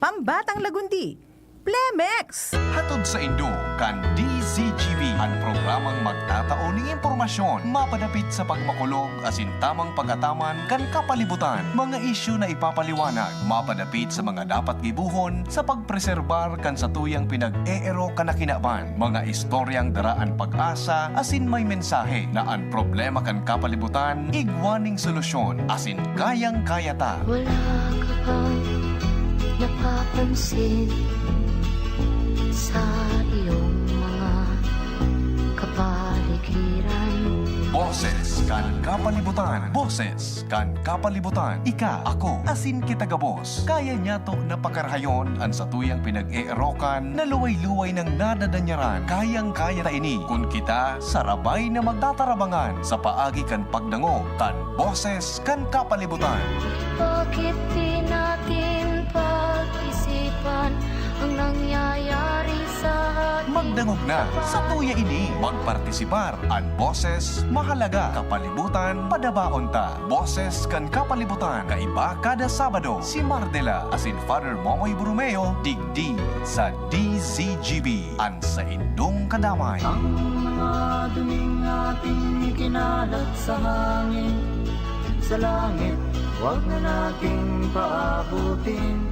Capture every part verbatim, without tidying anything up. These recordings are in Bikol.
Pambatang Lagundi, Plemex! Hatod saindo kan D Z G B, an programang magtatao nin impormasyon mapadapit sa pagmakulog asin tamang pag-ataman kan kapalibutan. Mga isyu na ipapaliwanag mapadapit sa mga dapat gibohon sa pagpreserbar kan satuyang pinag-eerok na kinaban. Mga istoryang dara an pag-asa asin may mensahe na an problema kan kapalibutan igwa ning solusyon asin kayang-kaya ta. Wala ka bang napapansin sa iyong mga kapaligiran? Boses kan kapalibutan. Boses kan kapalibutan. Ika, ako, asin kita gabos. Kaya niyato na pakarahayon an satuyang pinag-eerokan na luway-luway nang nadadanyaran. Kayang-kaya ta ini kun kita sarabay na magtatarabangan sa paagi kan pagdangog kan Boses kan Kapalibutan. Bakit di natin pag-isipan ang nangyayari sa ating Magdangog na, satuya ini. Magpartisipar. An boses, mahalaga. Kapalibutan, padabaon ta. Boses kan Kapalibutan, kaiba kada Sabado. Si Mardela asin Father Momoy Borromeo, digdi sa D Z G B, an saindong kadamay. Ang mga duming ating ikinalat sa hangin, sa langit, wag na nating paabutin.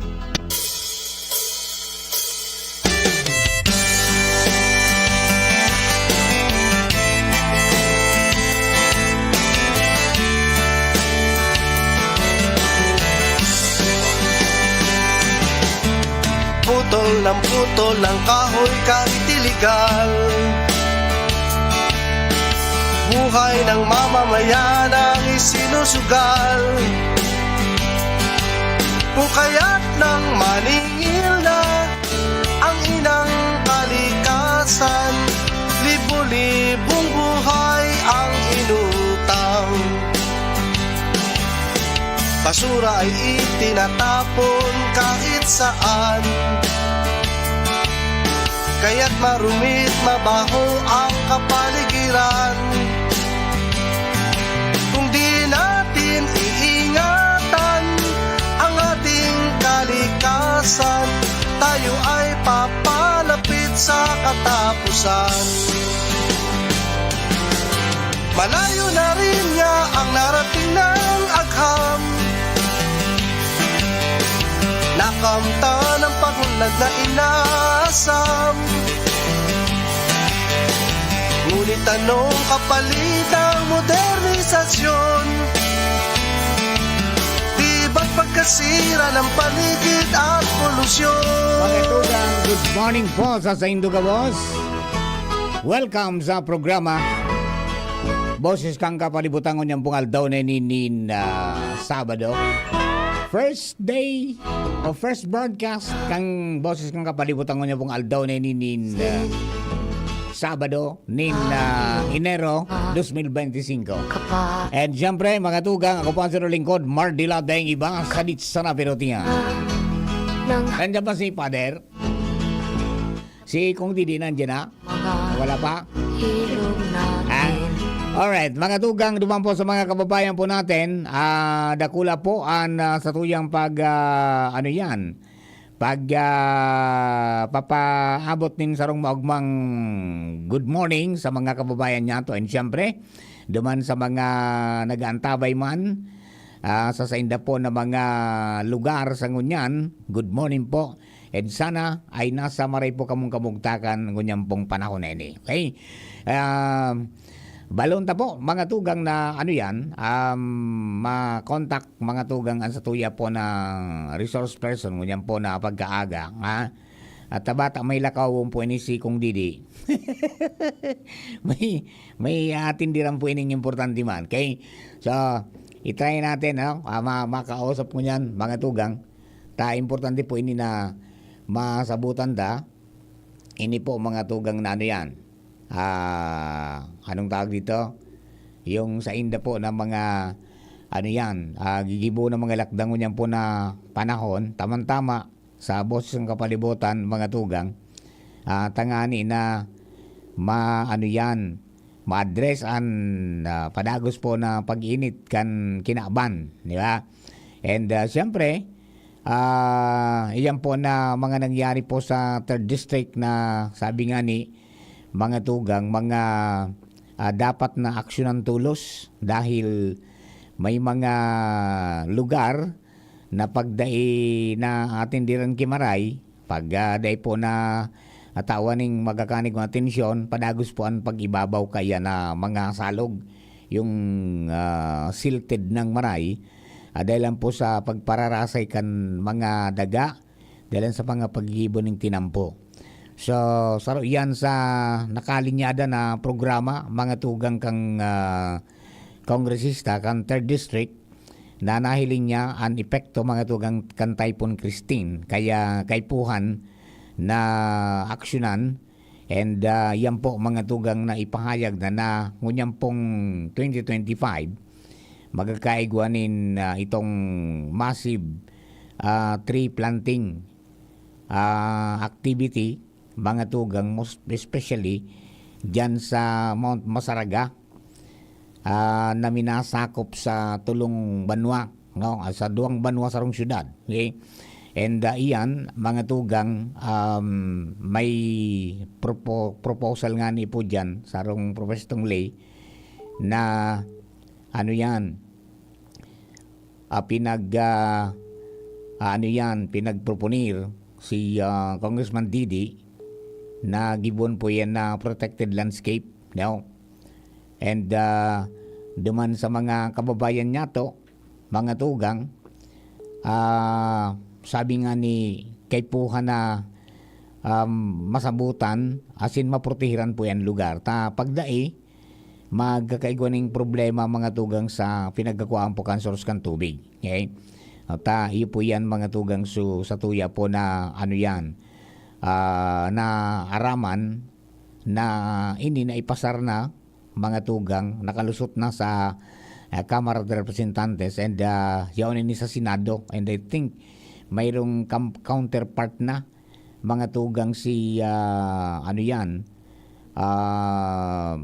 Putol ng putol ng kahoy kahit iligal. Buhay ng mamamayan ang isinusugal. Kung kaya't nang maningil na ang inang kalikasan, libo-libong buhay ang inutang. Basura ay itinatapon kahit saan. Kaya't marumit, mabaho ang kapaligiran. Kung di natin iingatan ang ating kalikasan, tayo ay papalapit sa katapusan. Malayo na rin niya ang narating ng agham. Nakamtan ang pag-unlad na inasam. Ngunit anong kapalit ng modernisasyon? Di ba't pagkasira ng paligid at polusyon? Mga tugang, good morning po sa saindo gabos. Welcome sa programa Boses kan Kapalibutan ngunyan pong aldaw na ini nin, ah, Sabado. First day o first broadcast kan Boses kan Kapalibutan ngunyan pong aldaw na ini nin, ah, Sabado nin, ah, Enero dos mil benti singko. And siyempre, mga tugang, ako po ang sino lingkod, Mardila Deng Iba, sa Ditsana Pirotian. Nandiyan pa si Father? Si Kong Didi nandiyan na? Wala pa? Ah, alright, mga tugang, duman po sa mga kababayan po natin, ah, dakula po an, ah, satuyang pag, ah, ano yan, pag, ah, papaabot nin sarong maogmang good morning sa mga kababayan niyato. And siyempre, duman sa mga nag-aantabay man, ah, sa sainda po na mga lugar sa ngunyan, good morning po. And sana ay nasa maray po kamong kamugtakan ngunyan pong panahon na ini. Okay? Ah, balon ta po, mga tugang na ano yan, um, ma-contact mga tugang an satuya po na resource person ngunyan po na pagkaaga, ha? At tabata may lakawon po ini si Kong Didi. May, may atin diran po ining importante man. Okay? So, i-try natin, no? Ah, ma-, makausap ko niyan, mga tugang. Ta importante po ini na masabutan ta. Ini po mga tugang na ano yan. Ah, anong tawag dito? Yung sainda po na mga ano yan, ah, gigibo na mga lakdang ngunyan po na panahon, tamang-tama sa Boses kan Kapalibutan, mga tugang, ah, tangani na ma-, ano yan, ma-address an, ah, padagos po na pag-init kan kinaban, di ba? And, ah, siyempre, Ah, iyan po na mga nangyari po sa third district na sabi nga ni mga tugang, mga, ah, dapat na aksyonan tolos dahil may mga lugar na pag dai naatenderan ki maray, pag, ah, dai po natawan ning magkakanig kong atensyon, padagos po an pag-ibabaw kaiyan na mga salog, yung, ah, silted ng maray, ah, dahil lang po sa pagpararasay kan mga daga, dahil lang sa mga paggibo ning tinampo. So, saro iyan sa nakalinyada na programa, mga tugang kang, ah, kongresista kan third District, na nahiling niya an epekto, mga tugang, kan Typhoon Christine. Kaya kaipuhan na aksyonan, and, ah, yan po, mga tugang, na ipahayag na, na ngunyan pong twenty twenty-five, magkakaigwa nin, ah, itong massive, ah, tree planting, ah, activity, mga tugang, most especially diyan sa Mount Masaraga, ah, na minasakop sa tulong banwa, no? Ah, sa duwang banwa, sarong syudad, okay? And, ah, iyan, mga tugang, um, may propo-, proposal nga ni po diyan, sarong propestong lay, na ano yan, ah, pinag, ah, ah, ano yan, pinagproponir si, ah, Congressman Didi na gibon po yan na protected landscape, no? And, ah, duman sa mga kababayan niya to, mga tugang, ah, sabi nga ni kaipuhan na, um, masabutan, asin maprotehiran po yan lugar. Ta pagdai, magkakaigwa ning problema, mga tugang, sa pinagkakuhaan po kan source kan tubig. Okay? Ta iyo po yan, mga tugang, su-, sa tuya po na ano yan, ah, na araman na ini na ipasar na, mga tugang, nakalusot na sa, ah, Kamara de Representantes and, ah, yaon ini sa Senado. And I think mayroong kam-, counterpart na, mga tugang, si, ah, ano yan, ah,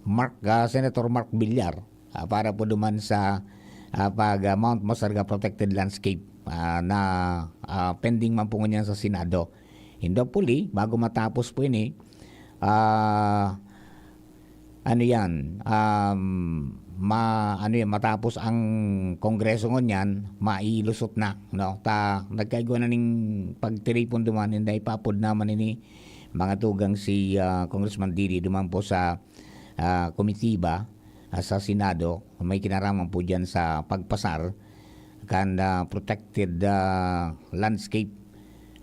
Mark, ah, Senator Mark Villar, ah, para po duman sa, ah, pag, ah, Mount Masarga Protected Landscape, ah, na, ah, pending man po ngunyan sa Senado. And hopefully, bago matapos po ini, ah, ano yan, um, ma-, ano yan, matapos ang kongreso ngunyan, mailusot na, no? Ta, nagkaigwa na ning pagtiripon duman, inda ipapod naman ini, mga tugang, si, ah, Congressman Didi duman po sa, ah, komitiba, ah, sa Senado, may kinaraman po diyan sa pagpasar kan, ah, protected, ah, landscape,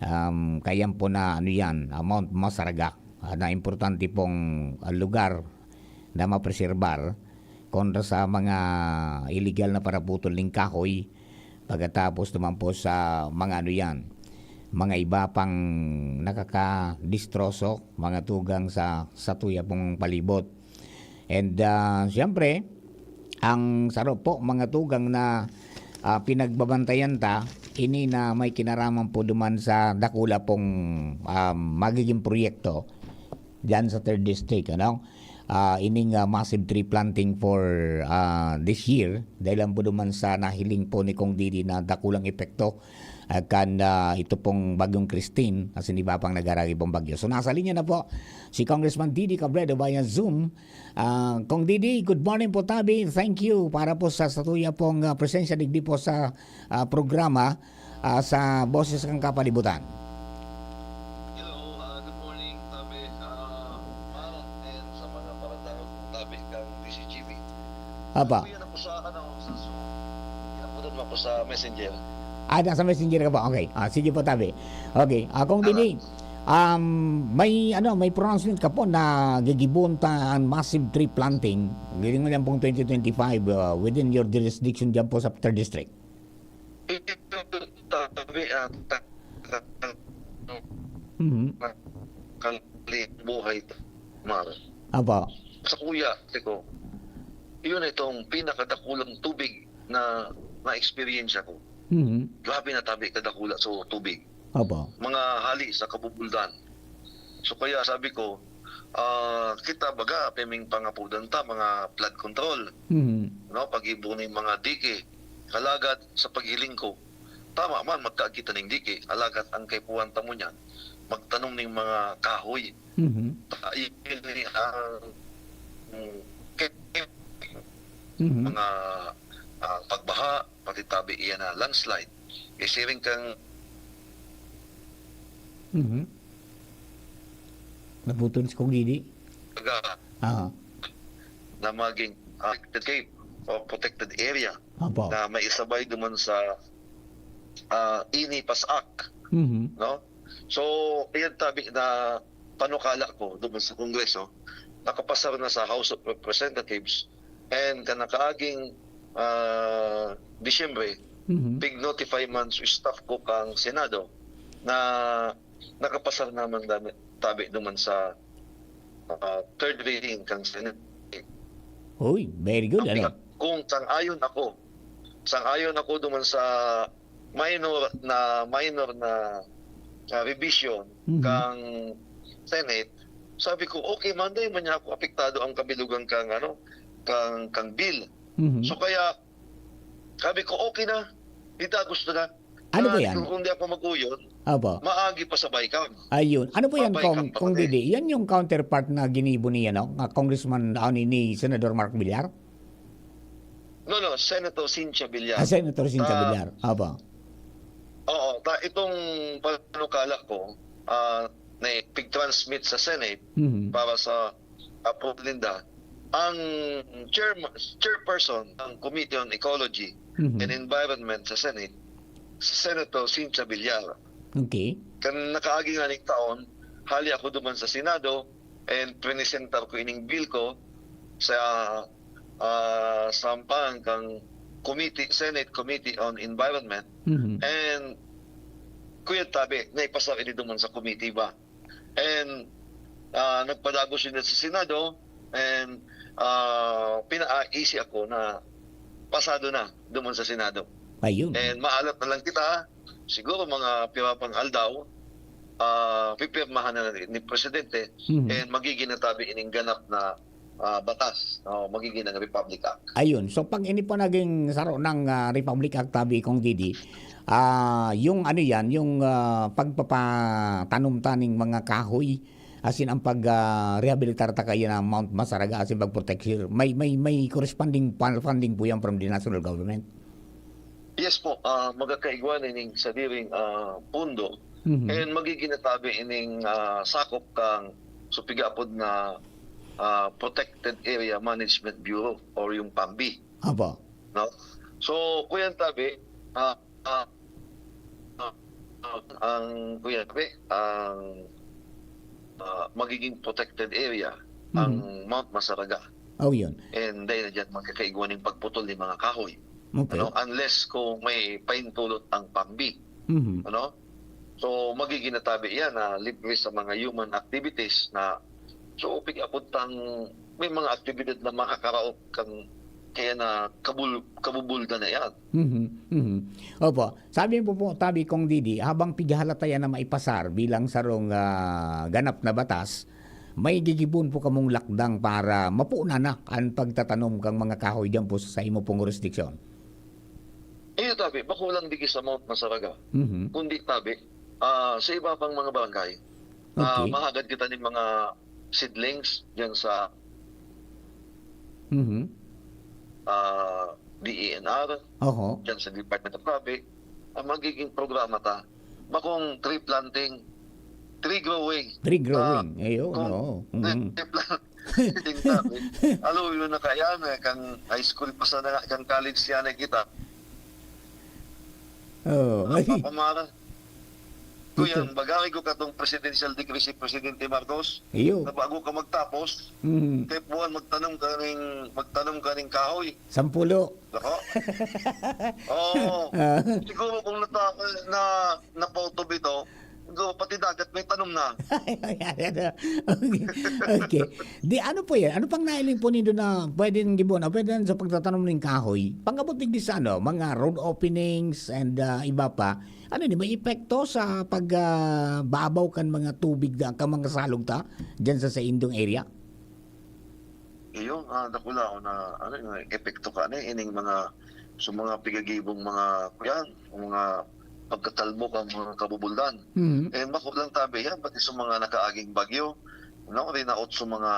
um, kayan po na, ano yan, ah, Mount Masaraga, ah, na importante pong, ah, lugar na mapreserbar kontra sa mga iligal na paraputol ning kahoy, pagkatapos naman po sa mga, ano yan, mga iba pang nakakadistroso, mga tugang, sa, sa tuya pong palibot. And, ah, siyempre, ang saro po, mga tugang, na, ah, pinagbabantayan ta, ini na may kinaraman po duman sa dakula pong, ah, magiging proyekto diyan sa third District, ano? Ah, ining, ah, massive tree planting for, ah, this year, dahil lang po duman sa nahiling po ni Kong Didi na dakulang epekto, ah, kan, ah, ito pong Bagyong Christine, asin iba pang nagharagi pong bagyo. So, nasa linya na po si Congressman Didi Cabredo via Zoom. Ah, Kong Didi, good morning po, tabi. Thank you para po sa, sa tuya pong, ah, presensya digdi po sa, ah, programa, ah, sa Boses kan Kapalibutan. Hello, ah, good morning, tabi, ah, Mal, and sa mga paratahod kong tabi kang D C G B. Apa? Kuya, na po sa, ano, sa Zoom. Kinabutan mo po sa Messenger. Ah, nasa Messenger ka po. Okay. Ah, sige po, tabi. Okay. Ah, Kong Didi, um, may, ano, may pronouncement ka po na gigibon ta ang massive tree planting, giling mo yan pong twenty twenty-five, ah, within your jurisdiction dyan po sa third District? Ito, tabi, ah, ta-, ta-, Mhm. Kang buhay, Mar. Apo. Sa kuya, sabi ko, yun itong pinakadakulang tubig na na-experience ko. Mhm. Grabe na tabi kadakula sa tubig. Apo. Mga hali sa kabubuldan. So kaya sabi ko, ah, kita baga, pirming pangapodan ta, mga flood control. Mhm. No, pag-ibo ning mga dike. Kalagad sa paghiling ko, tama man, magkaagi ta ning diki, alagad ang kaipuhan ta mo niyan, magtanom ning mga kahoy. Mhm. Ta-, yun ni ang, mm, Mhm. mga, ah, pagbaha, pati tabi iyan na landslide. Kaya siring kang Mhm. Naputol si Kong Didi. Taga Ah. na maging protected cave o protected area Opo. na may isabay duman sa, ah, ini pasak, Mhm. no? So, iyan tabi na panukala ko duman sa Kongreso, nakapasar na sa House of Representatives, and kan nakaaging, ah, Disyembre, Mhm. pig-notify man sa staff ko kang Senado na nakapasar naman dami, tabi duman sa, ah, third reading kang Senate. Uy, very good, Ang ano? pika-, kung sang-ayon ako, sang-ayon ako duman sa minor na, minor na, ah, revision Mhm. kang Senate, sabi ko, "Okay, manday man niya ako apektado ang kabilugan kang, ano, kang, kang bill." Mhm. So, kaya, sabi ko, "Okay na, di ta gusto na." Ano po Ah, yan? kung, kung di ako mag-uyon, Opo. maagi pa sa baykam. Ayun. Ano po yan, Mabaykam Kong, pa Kong kami. Didi? Yan yung counterpart na ginibo ni, ano, ah, Congressman, ah, ni, ni Senador Mark Villar? No, no, Senator Cynthia Villar. Ah, Senator Cynthia Ah, Villar. Opo. Oo, ta-, itong panukala ko, ah, na pig-transmit sa Senate Mhm. para sa approval ninda, ang chairma-, chairperson ng Committee on Ecology Mhm. and Environment sa Senate, si Senator Cynthia Villar. Okay. Kan nakaagi nga ning taon, hali ako duman sa Senado and presentar ko ining bill ko sa, ah, sampangan kang committee, Senate Committee on Environment. Mhm. And kuya tabi, naipasar ini duman sa committee ba? And, ah, nagpadagos yun sa Senado, and, ah, pina-easy ako na pasado na duman sa Senado. Ayun. And maalat na lang kita, siguro mga pira pang aldaw, ah, pipirmahan na ni, ni Presidente, Mhm. and magiging na tabi ining ganap na, ah, batas, o magiging ng Republic Act. Ayun. So, pag ini po naging saro ng, ah, Republic Act, tabi kong Didi, ah, yung ano yan, yung, ah, pagpapatanom ta ning mga kahoy, asin ang pag, ah, rehabilitar ta kaya na Mount Masaraga, asin pag-protect here, may, may, may corresponding pa-, funding po yan from the national government? Yes po, ah, magkakaigwa na ining sadiring, ah, pundo. Mhm. And magiging natabi ining, ah, sakop kang, so, pigaapod na, ah, Protected Area Management Bureau or yung PAMBI, Apo. no? So, kuyan tabi, ah, ah, ah, ang, kuyan tabi, ang, ah, magiging protected area, Mhm. ang Mount Masaraga. Oh, yun. And dahil na dyan, magkakaigwa ning pagputol ni mga kahoy. Okay. Ano? Unless kung may paintulot ang PAMBI. Mhm. Ano? So, magiging natabi yan na libre sa mga human activities na, so, pig-apod tang may mga aktibidad na makakaraot kan kaya na kabul-, kabubulda na yan. Mhm, mhm. Opo. Sabi po po, tabi kong Didi, habang pighahalata yan na maipasar bilang sarong, ah, ganap na batas, may gigibon po kamong lakdang para mapunan na an pagtatanom kang mga kahoy diyan po sa saimo pong jurisdiction? Iyo, tabi, bako lang digi sa Mount Masaraga, Mhm. kundi tabi, ah, sa iba pang mga barangay. Ah, Okay. mahagad kita ning mga seedlings diyan sa Mhm. ah, D E N R, Oho. diyan sa Department of Traffic, ang magiging programa ta, bakong tree planting, tree growing. Tree growing. Ah, Ayun, kung oo. Mm. tree planting tabi, aluyo na kaya na, kang high school pa sana, kang college siya na kita. Oo. Napapamara. Kuya, Ito. bagari ko katong presidential decree si Presidente Marcos Iyo. na bago ka magtapos, Mhm. kay buwan magtanom ka ning, magtanom ka ning kahoy. Sampulo. Nako. Oo. Ah. Siguro kung nata-, na, napautob ito, siguro pati dagat may tanom na. Okay. Okay. Di ano po yan? Ano pang nahiling po nindo na pwedeng gibon? Ah, pwede sa pagtatanom ng kahoy. Pag-abot digdi sa ano, mga road openings and, ah, iba pa. Ano ni, may epekto sa pag, ah, babaw kan mga tubig da, kan mga salog ta, diyan sa saindong area? Iyo, ah, dakula na, ano, yung epekto ka na, ining mga, sa mga pigagibong mga, kuyan, mga pagkatalbo kan mga kabubuldan. Mhm. Eh, bako lang tabi yan, pati sa mga nakaaging bagyo, no? Rinaot sa mga,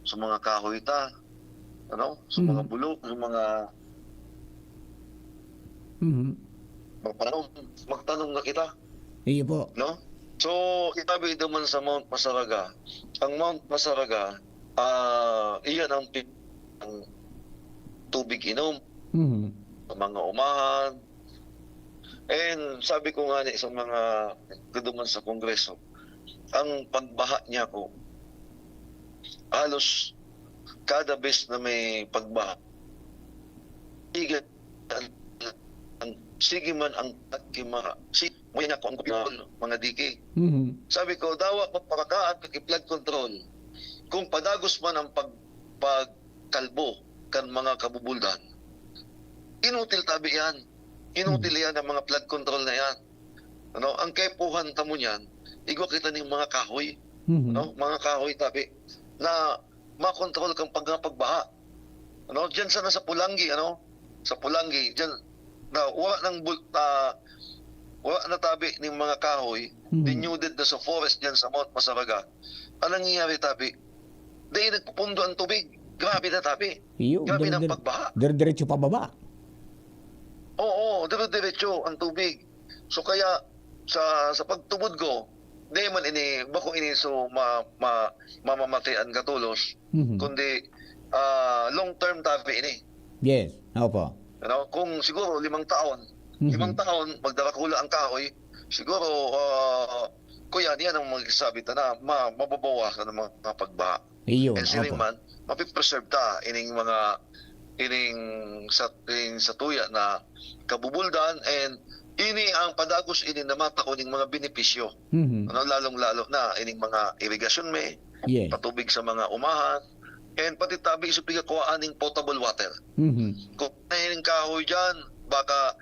sa mga kahoy ta, ano? Sa mga Mhm. bulok, sa mga Mhm. mga panahon, magtanom na kita, Iyo po. no? So, itabi naman sa Mount Masaraga. Ang Mount Masaraga, ah, iyan ang pi-, ang tubig inom Mhm. sa mga umahan. And sabi ko nga ni sa mga duman sa Kongreso, ang pagbaha niya ko, halos kada bes na may pagbaha, sige, ang, ang, sige man ang pagkima, si, may na ko ang mga diki. Mhm. Sabi ko, dawa magparakaan, pag-flood control. Kung padagos man ang pag, pagkalbo kan mga kabubuldan, inutil tabi yan. Inutil Mhm. yan ang mga flood control na yan. Ano, ang kaipuhan ta mo niyan, igwa kita ning mga kahoy, Mhm. no? Mga kahoy tabi na makontrol kang pag-, pagbaha. Ano, diyan sana sa Pulanggi, ano? Sa Pulanggi, diyan na wala nang bul-, ah, wala na tabi ning mga kahoy, Mhm. denuded na sa forest diyan sa Mount Masaraga. Ang nangyayari tabi, dahil nagpupundo ang tubig. Grabe na tabi. Iyo, Grabe dire-, ng dire-, pagbaha. dire-diretso pababa. Oo, dire-diretso ang tubig. So kaya sa, sa pagtubod ko, di man ini, bako ini so ma-, ma-, mamamatian katolos, Mhm. kundi, ah, long term tabi ini. Yes, opo. Ano, kung siguro limang taon, Mhm. limang taon, magdarakula ang kahoy, siguro, ah, kuya, yan ang magsasabi ta na ma-, mababawasan ang mga pagbaha. Iyo, And siring opo. man, mapipreserve ta ining mga, ining sa, ining satuya na kabubuldan, and ini ang padagos ini na matao ning mga benepisyo. Mhm. Ano, lalong-lalo na ining mga irigasyon mi, Yes. patubig sa mga umahan, and pati tabi sa pigkakuhaan ning potable water. Mhm. Kung may kahoy diyan, baka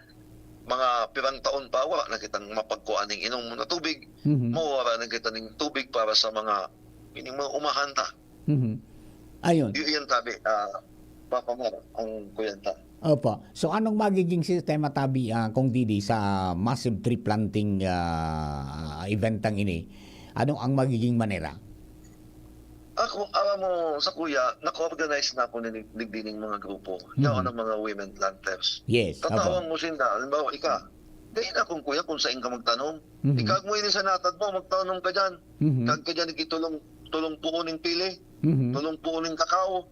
mga pirang taon pa, wala na kitang mapagkuhaan ning inom na tubig. Mhm. Mawawara na kita ning tubig para sa mga, ining mga umahan ta. Mhm. Ayun. Yu-, yan tabi, ah, Papa Mar, ang kuyan ta. Opo. So, anong magiging sistema tabi, ah, kung didi sa massive tree planting, ah, event tang ini? Ano ang magiging manera? Ako, alam mo, sa kuya, naka-organize na ako nin-, digdi ning mga grupo. Mhm. Yaon ang mga women planters. Yes, Tatawan opo. mo sinda, halimbawa, ika, dahil na kung kuya, kung saan ka magtanom. Mhm. Ikag mo ini sa natad mo, magtanom ka dyan. Mhm. Kag ka dyan, ikitulong, tulong puon ning pili, Mhm. tulong puon ning kakao.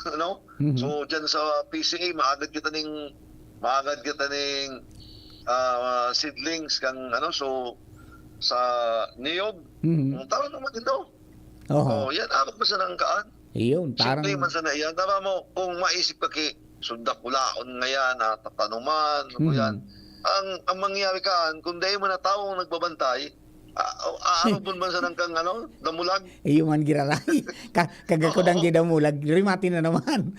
Ano? Mhm. So, dyan sa P C A, maagad kita ning, maagad kita ning, ah, seedlings kang, ano, so, sa niyog. Mhm. Ang tao naman ito. Oho. Oh, yan, abot mo sa nangkaan. Iyon, Simple parang man sana iyan. Tama mo, kung maisip ka ki, so, dakulaon nga yan, ah, tatanuman, ano Mhm. yan. Ang, ang mangyayari kaan, kung dahil mo na taong nagbabantay, ah, ah, aarabon man sana kang, ano, damulag. Iyo man giraray. Ka-, kagakod ang Oo. gidamulag, rimati na naman.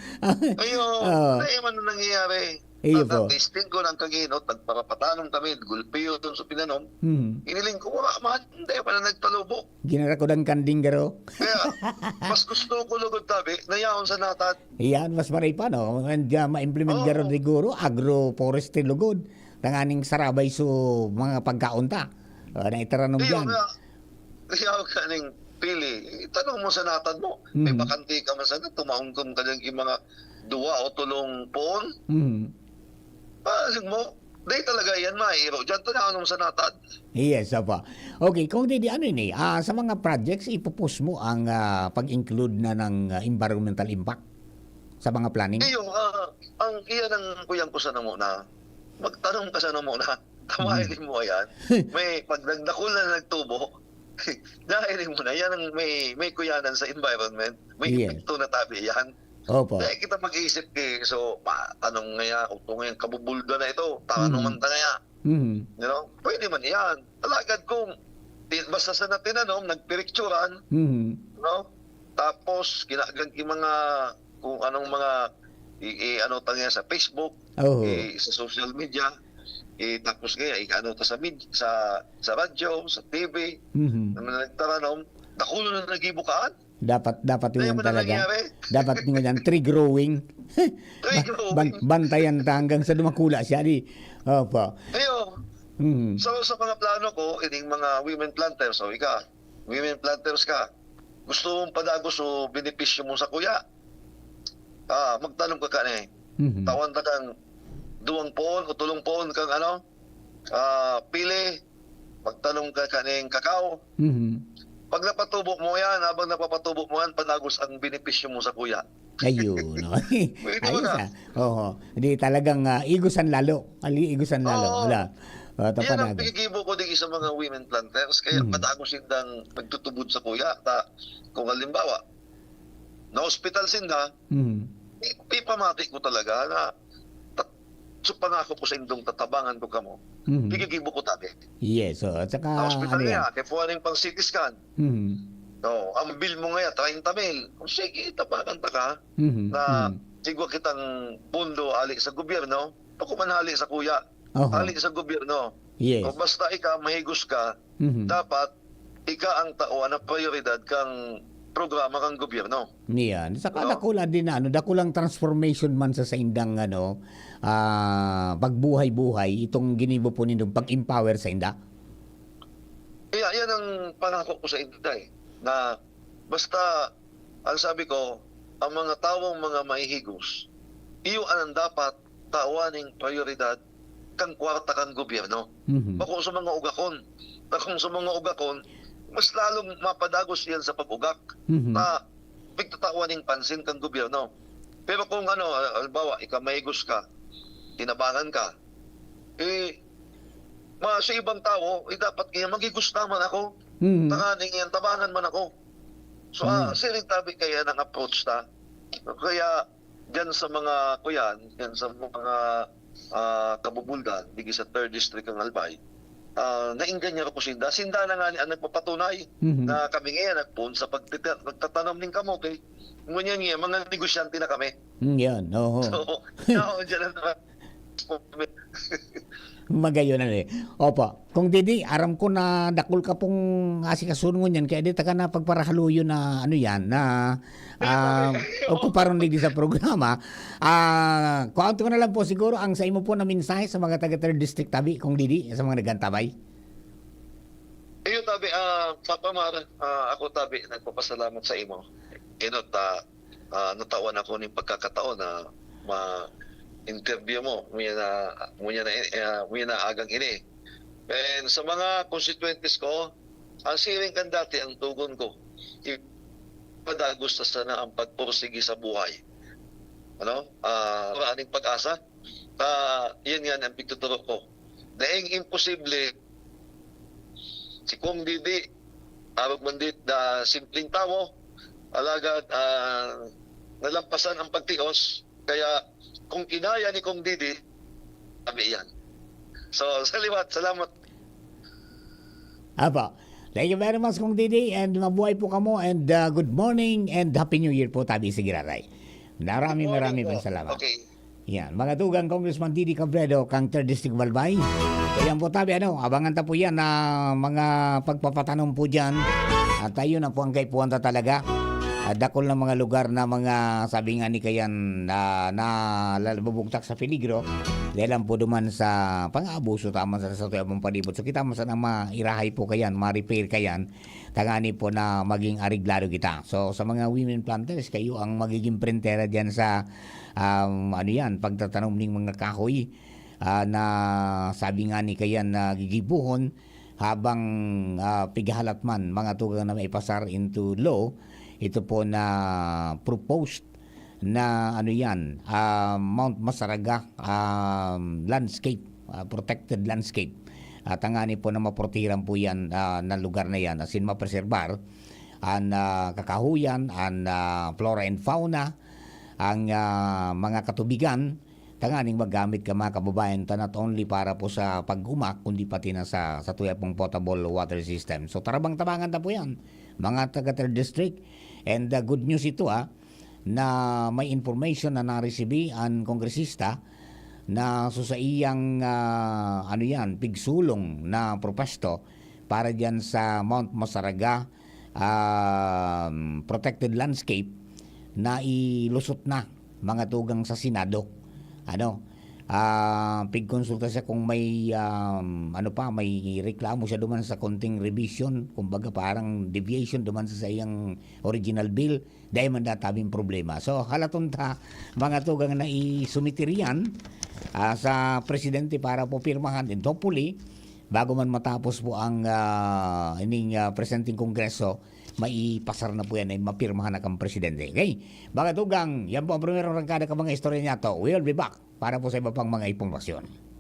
Ayo, Oo. na man ang nangyayari. Iyo Ang po. testing ko ng kaginot, nagparapatanon kami, gulpiyon sa pinanom. Mhm. Iniling ko, wala man, hindi pa na nagpalubo. Ginarakodan kanding garo. Kaya, mas gusto ko lugod tabi, na yaon sa natad. Iyan, mas maray pa, no? And, ah, ma-implement Oo. garo siguro, agroforestry lugod. Tanganing sarabay so mga pagkaon ta. Ah, na itaranom Iyo, dyan. kaya, kaya ka ning pili. Itanong mo sa natad mo. May Mhm. bakante ka man sana, tumahongkong ka dyan yung mga duwa o tulong poon. Mhm. Paano mo? Di talaga yan mairo. Diyan to na anong sa natad. Yes, apa. Okay, kung di, di ano ini, ah, sa mga projects, ipupus mo ang, ah, pag-include na ng, ah, environmental impact sa mga planning? Iyo, ah, ang iyan ang kuyang ko sana muna. Magtanong ka sana muna. Tama, Mhm. hindi mo yan. May pagdagdakol na nagtubo. Dahil mo na, yan ang may, may kuyanan sa environment. May Yes. epekto na tabi yan. Opo. Dahil kita mag-iisip eh, so, pa, tanong ngaya, utong ngayang kabubulda na ito, tanong Mhm. man ta ngaya. Mhm. You know? Pwede man yan. Alagad kung, ti-, basta sa natinanom, nagpirikturan, Mhm. no? Tapos, kinagan ki mga, kung anong mga, i-, i-, ano ta ngaya sa Facebook, Oo. i-, sa social media, i-, tapos kaya, i-, ano ta sa med-, sa, sa radyo, sa T V, Mhm. na mga nagtaranom, dakulo na nagibukaan. Dapat, dapat Kaya yun mo na talaga. nangyari. Dapat yun yan, tree growing. Tree Ba-, growing. ban-, bantayan ta hanggang sa dumakula siya, di. Opo. Ayo. So, sa mga plano ko, ining mga women planters, o ika, women planters ka, gusto mong padagos o benepisyo mo sa kuya, ah, magtanom ka kani. Mhm. Tawan ta kang duwang poon o tulong poon kang ano, ah, pili, magtanom ka kaning kakao. Mhm. Pag napatubo mo yan, habang napapatubo mo yan, padagos ang benepisyo mo sa kuya. Ayun, no? Pwede mo Ayos, na. ah. Oo. Di talagang, ah, igusan lalo. Ali, igusan lalo. Oo. Wala. Oh, Yan ang tapanado. pinigibo ko din sa mga women planters. Kaya Mhm. padagos sindang nagtutubod sa kuya. Ta, kung halimbawa, na-hospital sinda, Mhm. i-, ipamati ko talaga na ta-, so pangako ko sa indong tatabangan ko kamo. Mhm. Pigigibo ko tabi. Yes, so, at saka, Na-hospital ano yan? niya, kaya po rin pang C T scan. Mhm. No, ang bill mo ngayon, treinta mil. O sige, tabangan ta ka Mhm. na Mhm. sigwa kitang pondo ali sa gobyerno, ako man hali sa kuya, Oho. hali sa gobyerno. Yes. O basta ika, mahigos ka, Mhm. dapat ika ang tao na prioridad kang programa kang gobyerno. Yan. Saka No? dakula din na, ano, dakulang transformation man sa saindang, ano, ah, pagbuhay-buhay, itong ginibo po nindong pag-empower sa inda. Kaya yan ang pangako ko sa inda eh, na basta, ang sabi ko, ang mga tawong mga mahihigos, iyo ang dapat tawan ning prioridad kan kwarta kan gobyerno. Mhm. Bako sa mga ugakon. Na kung sa mga ugakon, mas lalong mapadagos yan sa pag-ugak Mhm. na pigtatawan ning pansin kan gobyerno. Pero kung ano, halimbawa, ika mahigos ka, tinabangan ka, eh, ma-, sa ibang tao, eh, dapat kaya maghigos naman ako. Mhm. Tanganing yan, tabangan man ako. So, ah, Mhm. siring tabi kaya nang approach ta. Kaya, diyan sa mga kuyan, diyan sa mga, ah, kabubuldan, digi sa third district ang Albay, ah, naingganyar ko sinda. Sinda na nga ni ang nagpapatunay Mhm. na kami ngayon nagpoon sa pagtita-, nagtatanom ning kamote. Ngunyan nga, mga negosyante na kami. Mm, yan, oho. So, oo, diyan ang Magayon na eh. Opo. Kung Didi, aram ko na dakul ka pong asikasuhon ngunyan, kaya di ta ka na pagparahaluyon na ano yan, na, Ay, ah, okay. okuparon digdi sa programa. Ah, kuwanto ko na lang po siguro ang sa imo po na mensahe sa mga taga Third District tabi, kung Didi, sa mga naghantabay. Iyo, tabi, ah, Papa Mar, ah, ako tabi, nagpapasalamat sa imo. Inot, ah, ah, natawan ako ning pagkakataon na ma-interview mo. Ngunyan na, ngunyan na, ah, ngunyan na agang ini. And sa mga konstituyentes ko, ang siring kan dati ang tugon ko. Ipadagos na sana ang pagpursige sa buhay. Ano? Ah, wala ning pag-asa. Ah, yan nga ang pigtuturo ko. Daing imposible, si Kong Didi, arog man dit na simpleng tawo, alagad, ah, nalampasan ang pagtios, kaya kung kinaya ni Kong Didi, sabi yan. So, sa liwat, salamat. Apo. Thank you very much, Kong Didi, and mabuhay po kamo, and, ah, good morning, and Happy New Year po, tabi si Giraray. Maraming, Good morning maraming po. pong salamat. Okay. Yan, mga tugang Congressman Didi Cabredo, kang Third District Balbay. Ayan po, tabi, ano, abangan ta po yan na mga pagpapatanom po dyan. At ayun na po ang kaipuhan ta talaga. At dakul na mga lugar na mga, sabi nga ni Kayan, na, na lalabubugtak sa peligro. Dahil lang po duman sa pang-aabuso tama sa, sa tuyang palibot. So, kita mo sana mairahay po Kayan, ma-repair Kayan. Tangani po na maging areglado kita. So, sa mga women planters, kayo ang magiging prentera diyan sa, um, ano yan, pagtatanom ning mga kahoy, ah, na sabi nga ni Kayan na gigibohon habang, ah, pighahalat man, mga tugang na maipasar into law, ito po na proposed na, ano yan, ah, Mount Masaraga, um, landscape, ah, protected landscape. At tangani po na maprotehiran po yan, ah, na lugar na yan, as in mapreserbar ang, ah, kakahuyan, ang, ah, flora and fauna, ang, ah, mga katubigan, tanganing magamit ka, mga kababayan ta, not only para po sa pag-umak, kundi pati na sa, sa tuya pong potable water system. So, tarabang-tabangan ta po yan, mga taga Third District. And, ah, good news ito, ah, na may information na naresibi an kongresista na so sa iyang, ah, ano yan, pigsulong na propuesto para diyan sa Mount Masaraga, um, protected landscape na ilusot na mga tugang sa Senado. Ano? Ah, pigkonsulta siya kung may, um, ano pa, may reklamo siya duman sa konting revision, kumbaga parang deviation duman sa saiyang original bill, dai man databing problema. So, halaton ta, mga tugang, na isumiter yan, ah, sa presidente para po pirmahan, and hopefully, bago man matapos po ang, ah, ining, ah, presenteng kongreso, maipasar na po yan ay mapirmahan na kan presidente. Okay? Mga tugang, yan po ang primerong rangkada kan mga istorya niyato. We'll be back para po sa iba pang mga impormasyon.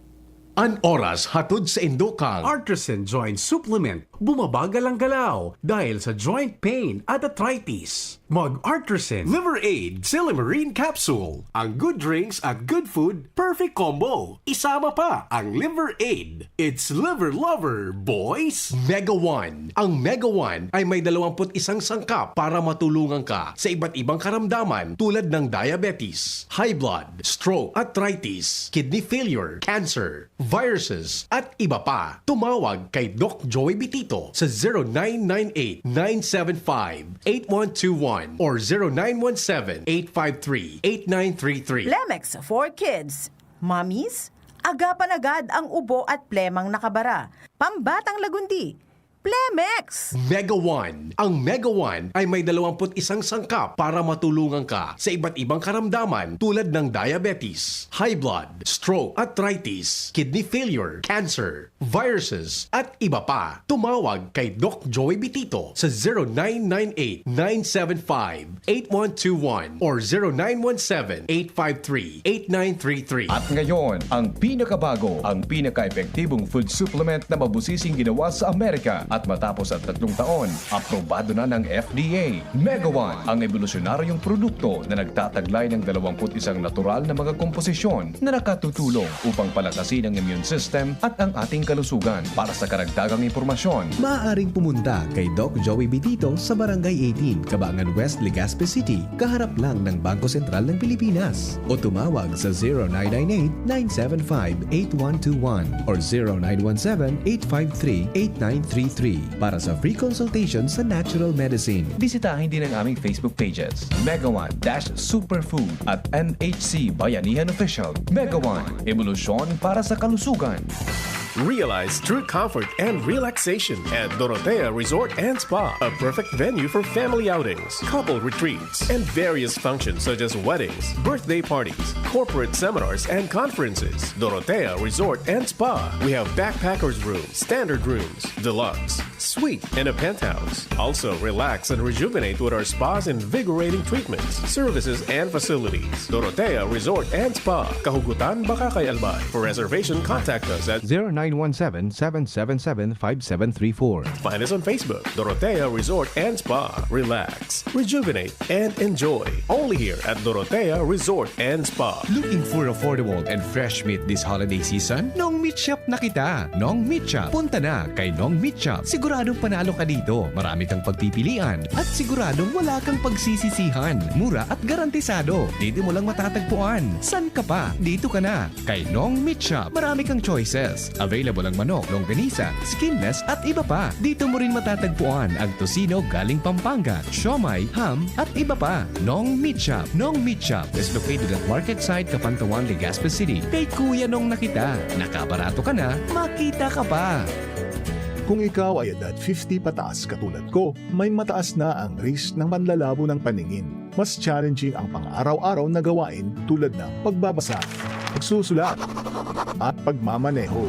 An oras hatod sa indokang Artisan Joint Supplement. Bumabagal ang galaw dahil sa joint pain at arthritis. Mag Artisan Liver Aid Silymarin Capsule. Ang good drinks at good food, perfect combo. Isama pa ang Liver Aid. It's Liver Lover, boys! Mega One. Ang Mega One ay may dalawampu't isang sangkap para matulungan ka sa iba't ibang karamdaman tulad ng diabetes, high blood, stroke, arthritis, kidney failure, cancer, viruses, at iba pa. Tumawag kay Doc Joey Bitito sa zero nine nine eight, nine seven five, eight one two one or zero nine one seven, eight five three, eight nine three three. Plemex for Kids. Mommies, agapan agad ang ubo at plemang nakabara. Pambatang lagundi. Plemex! Mega One. Ang Mega One ay may dalawampu't isang sangkap para matulungan ka sa iba't ibang karamdaman tulad ng diabetes, high blood, stroke, arthritis, kidney failure, cancer, viruses, at iba pa. Tumawag kay Doc Joey Bitito sa zero nine nine eight, nine seven five, eight one two one or zero nine one seven, eight five three, eight nine three three. At ngayon, ang pinakabago, ang pinaka-epektibong food supplement na mabusising ginawa sa Amerika at matapos ang tatlong taon, aprobado na ng F D A. Mega One, ang ebolusyonaryong produkto na nagtataglay ng dalawampu't isang natural na mga komposisyon na nakatutulong upang palakasin ang immune system at ang ating kalusugan. Para sa karagdagang impormasyon, maaaring pumunta kay Doc Joey Bitito sa Barangay eighteen, Kabangan West, Legazpi City, kaharap lang ng Bangko Sentral ng Pilipinas. O tumawag sa zero nine nine eight, nine seven five, eight one two one or zero nine one seven, eight five three, eight nine three three para sa free consultation sa natural medicine. Bisitahin din ang aming Facebook pages, Mega One dash Superfood at N H C Bayanihan Official. Mega One, ebolusyon para sa kalusugan. Realize true comfort and relaxation at Dorotea Resort and Spa, a perfect venue for family outings, couple retreats, and various functions such as weddings, birthday parties, corporate seminars, and conferences. Dorotea Resort and Spa. We have backpackers room, standard rooms, deluxe, suite, and a penthouse. Also, relax and rejuvenate with our spa's invigorating treatments, services, and facilities. Dorotea Resort and Spa, Kahugutan, Bacacay, Albay. For reservation, contact us at zero nine one seven, seven seven seven, five seven three four. Find us on Facebook, Dorotea Resort and Spa. Relax, rejuvenate, and enjoy. Only here at Dorotea Resort and Spa. Looking for affordable and fresh meat this holiday season? Nong Meat Shop na kita. Nong Meat Shop. Punta na kay Nong Meat Shop. Siguradong panalo ka dito. Marami kang pagpipilian at siguradong wala kang pagsisisihan. Mura at garantisado. Dito mo lang matatagpuan. San ka pa? Dito ka na. Kay Nong Meat Shop, marami kang choices. Available ang manok, longganisa, skinless at iba pa. Dito mo rin matatagpuan ang tocino galing Pampanga, siomai, ham, at iba pa. Nong Meat Shop. Nong Meat Shop is located at Market Side, Capantawan, Legazpi City. Kay Kuya Nong na kita. Nakabarato ka na, makita ka pa. Kung ikaw ay edad fifty pataas katulad ko, may mataas na ang risk ng panlalabo ng paningin. Mas challenging ang pang-araw-araw na gawain tulad ng pagbabasa, pagsusulat, at pagmamaneho.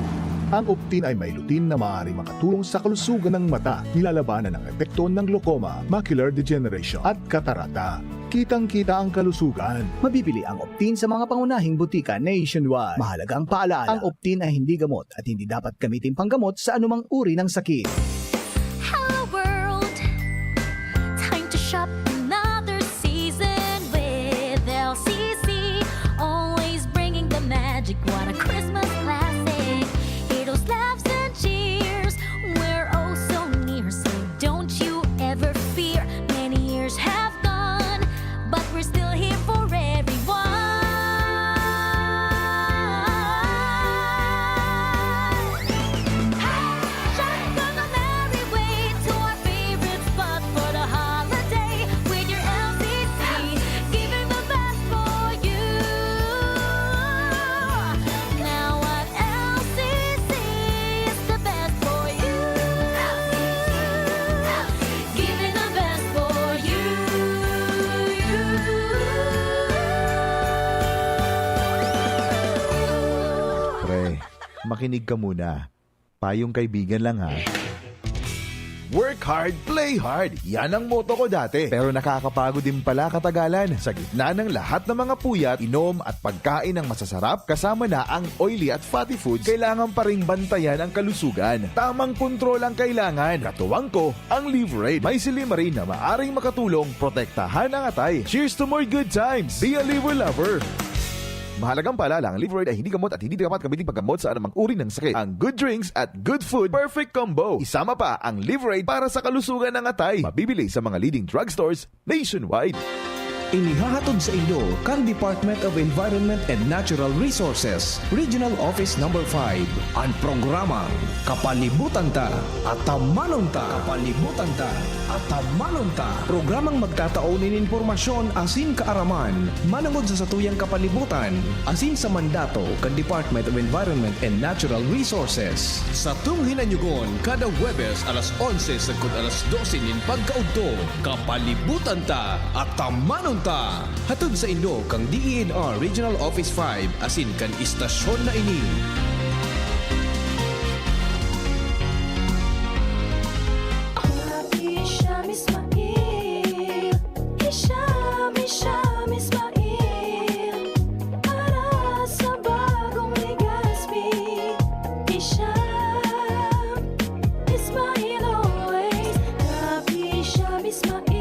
Ang Optin ay may lutein na maaaring makatulong sa kalusugan ng mata, nilalabanan ang epekto ng glaucoma, macular degeneration, at katarata. Kitang-kita ang kalusugan. Mabibili ang Optin sa mga pangunahing butika nationwide. Mahalagang paalala, ang Optin ay hindi gamot at hindi dapat gamitin panggamot sa anumang uri ng sakit. Hello world! Time to shop another season with L C C. Always bringing the magic. What a Christmas classic. Heroes, laughs, and cheers. We're oh so near, so don't you ever fear. Many years have gone, but we're still here for everyone. Hey! Shop for the Makinig ka muna. Payong kaibigan lang, ha. Work hard, play hard. Yan ang motto ko dati. Pero nakakapagod din pala katagalan. Sa gitna ng lahat ng mga puyat, inom at pagkain ng masasarap, kasama na ang oily at fatty foods, kailangan pa ring bantayan ang kalusugan. Tamang kontrol ang kailangan. Katuwang ko, ang Livraid. May silymarin na maaring makatulong protektahan ang atay. Cheers to more good times! Be a Liver Lover! Mahalagang paalala, ang Livraid ay hindi gamot at hindi dapat gamitin paggamot sa anumang uri ng sakit. Ang good drinks at good food, perfect combo. Isama pa ang Livraid para sa kalusugan ng atay. Mabibili sa mga leading drugstores nationwide. Inihahatod saindo kan Department of Environment and Natural Resources, Regional Office Number five, an programang Kapalibutan Ta, Atamanon Ta. Kapalibutan Ta, Atamanon Ta. Programang magtatao nin impormasyon asin kaaraman manongod sa satuyang kapalibutan asin sa mandato kan Department of Environment and Natural Resources. Satong hinanyogon kada Huwebes alas onse sagkod alas dose nin pagkaudto. Kapalibutan Ta, Atamanon Ta. Hatod saindo kan D E N R Regional Office five asin kan istasyon na ini. Hisham Ismail, Hisham, Hisham Ismail, para sa bagong Legazpi. Hisham Ismail always, Rap Hisham Ismail.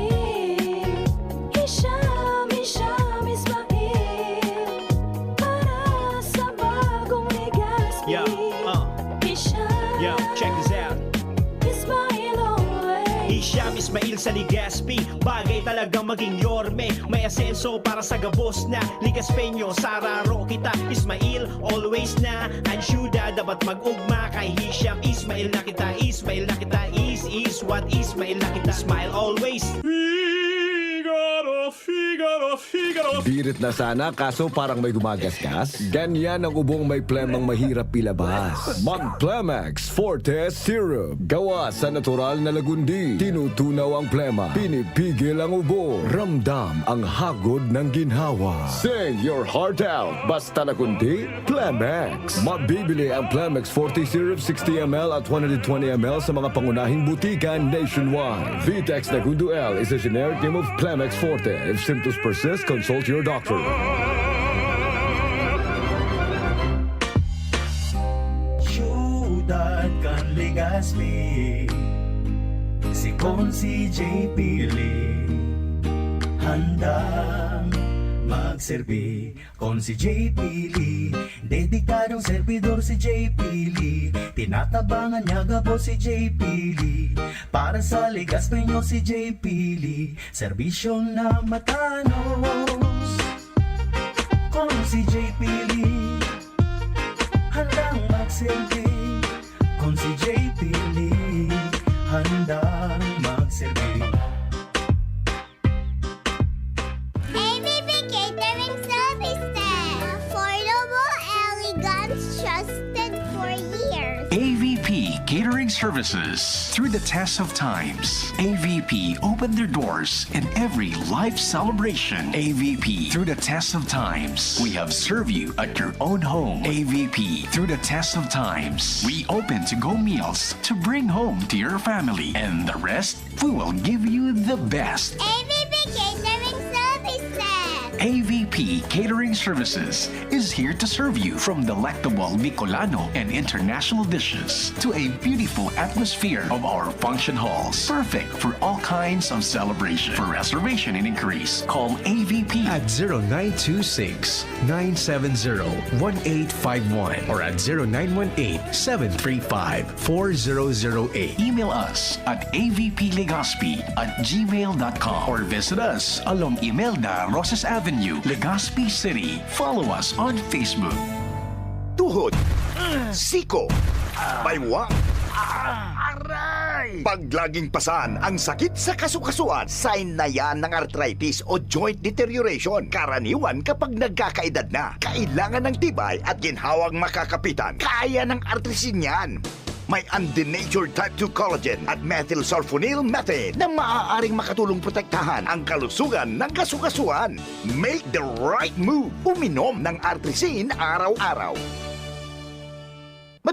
Hisham, Hisham Ismail, para sa bagong Legazpi. Yeah, uh. Hisham, yeah, check this out. Ismail always. Hisham Ismail sa Legazpi, bagay talagang maging yorme. May asenso para sa gabos na Legazpeño, sararo kita. Ismail always na, ayuda dapat mag-ugma. Kay Hisham Ismail na kita, Ismail na kita, is, is what Ismail na kita. Smile always. Figaro, Figaro, Figaro. Birit na sana, kaso parang may gumagasgas. Ganyan ang ubong may plemang mahirap ilabas. Mag Plemex Forte Syrup. Gawa sa natural na lagundi. Tinutunaw ang plema. Pinipigil ang ubo. Ramdam ang hagod ng ginhawa. Sing your heart out. Basta lagundi, Plemex. Mabibili ang Plemex Forte Syrup sixty M L at one hundred twenty M L sa mga pangunahing butika nationwide. Vitex Nagundo L is a generic name of Plemex Forte. If symptoms persist, consult your doctor. Siyudad kan Legazpi, si Consi J P Lee, handang magserbi. Consi J P Lee, dedikadong servidor si J P Lee. Tinatabangan niya gabos si J P Lee. Para sa Legazpeño si J P Lee, serbisyong na matanos. Consi J P Lee, handang magserbi. Consi J P Lee, handang magserbi. A V P Catering Services. Affordable, elegant, trusted for years. A V P Catering Services. Through the test of times, A V P opened their doors in every life celebration. A V P, through the test of times, we have served you at your own home. A V P, through the test of times, we open to-go meals to bring home to your family. And the rest, we will give you the best. A V P Catering Services. A V P Catering Services is here to serve you, from delectable Bicolano and international dishes to a beautiful atmosphere of our function halls, perfect for all kinds of celebration. For reservation and inquiries, call A V P at zero nine two six, nine seven zero, one eight five one or at zero nine one eight, seven three five, four zero zero eight. Email us at A V P Legazpi at gmail dot com or visit us along Imelda Rosas Avenue, Legazpi City. Follow us on Facebook. Tuhod, siko, baywang, aray! Pag laging pasan ang sakit sa kasukasuan, sign na yan ng arthritis o joint deterioration. Karaniwan kapag nagkakaedad na, kailangan ng tibay at ginhawang makakapitan. Kaya ng Artrisin yan. May undenatured type two collagen at methylsulfonyl methane na maaaring makatulong protektahan ang kalusugan ng kasukasuan. Make the right move. Uminom ng Artrisin araw-araw.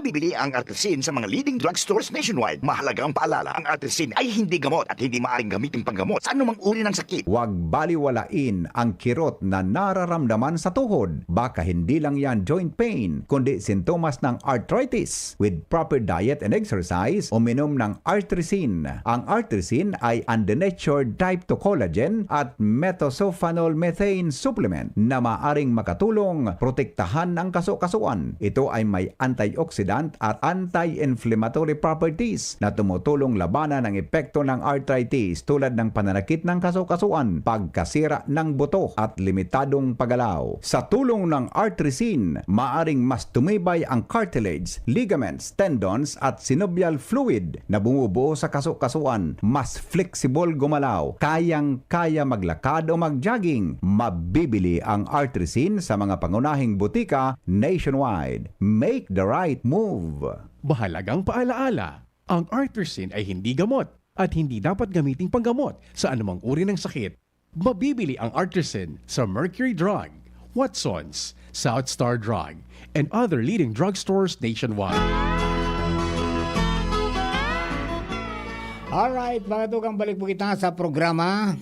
Bibili ang Artrisin sa mga leading drugstores nationwide. Mahalagang paalala, ang Artrisin ay hindi gamot at hindi maaring gamitin panggamot sa anumang uri ng sakit. Huwag baliwalain ang kirot na nararamdaman sa tuhod. Baka hindi lang yan joint pain, kundi sintomas ng arthritis. With proper diet and exercise, uminom ng Artrisin. Ang Artrisin ay undenatured type two collagen at methylsulfonyl methane supplement na maaring makatulong protektahan ang kaso-kasuan. Ito ay may antioxidant at anti-inflammatory properties na tumutulong labanan ang epekto ng arthritis tulad ng pananakit ng kaso-kasuan, pagkasira ng buto at limitadong paggalaw. Sa tulong ng Artrisin, maaring mas tumibay ang cartilage, ligaments, tendons at synovial fluid na bumubuo sa kaso-kasuan. Mas flexible gumalaw, kayang-kaya maglakad o mag-jogging. Mabibili ang Artrisin sa mga pangunahing butika nationwide. Make the right move! Mahalagang paalaala, ang Artrisin ay hindi gamot at hindi dapat gamiting panggamot sa anumang uri ng sakit. Mabibili ang Artrisin sa Mercury Drug, Watson's, South Star Drug, and other leading drugstores nationwide. Alright, mga tugang, balik po kita sa programa.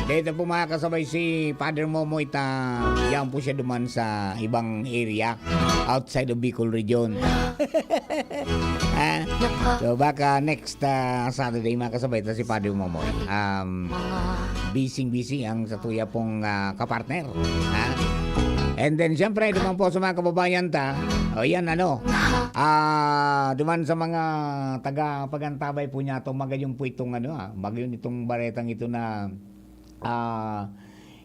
Dito po, mga kasabay, si Father Momoy ta, yan po siya duman sa ibang area outside of Bicol region. Ah, so baka next ah, Saturday, mga kasabay, ta si Father Momoy. Um, busy-busy ang satuya pong ah, kapartner. Ha? And then, siyempre, duman po sa mga kababayan ta, o yan, ano, ah, duman sa mga taga-pagantabay po niya, itong magayon po itong, ano, ah, magayon itong baretang ito na, ah,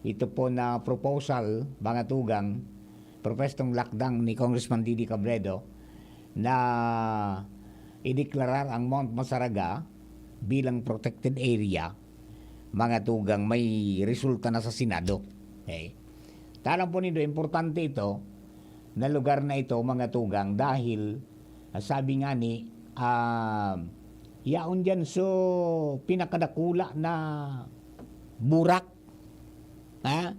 ito po na proposal, mga tugang, propestong lakdang ni Congressman Didi Cabredo na ideklarar ang Mount Masaraga bilang protected area, mga tugang, may resulta na sa Senado. Okay. Talang po nindo, importante ito na lugar na ito, mga tugang, dahil ah, sabi nga ni, ah, yaon dyan so pinakadakula na burak, ha?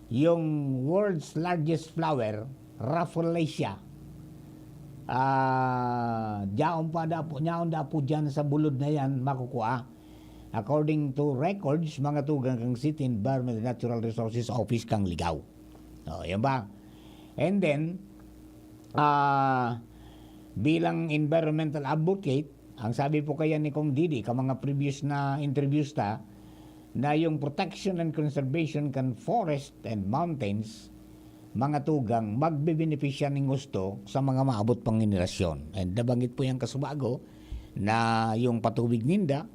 Yung world's largest flower, Rafflesia. Ah, yaon pa dapo, yaon dapo dyan sa bulod na yan makukuha. According to records, mga tugang kan City Environment and Natural Resources Office kan Ligao. O, yan ba? And then, ah, bilang environmental advocate, ang sabi po kaya ni Kong Didi, ka mga previous na interviews ta, na yung protection and conservation kan forest and mountains, mga tugang, magbebenepisya ning gusto sa mga maabot pang henerasyon. And nabanggit po yan kasubago na yung patubig ninda,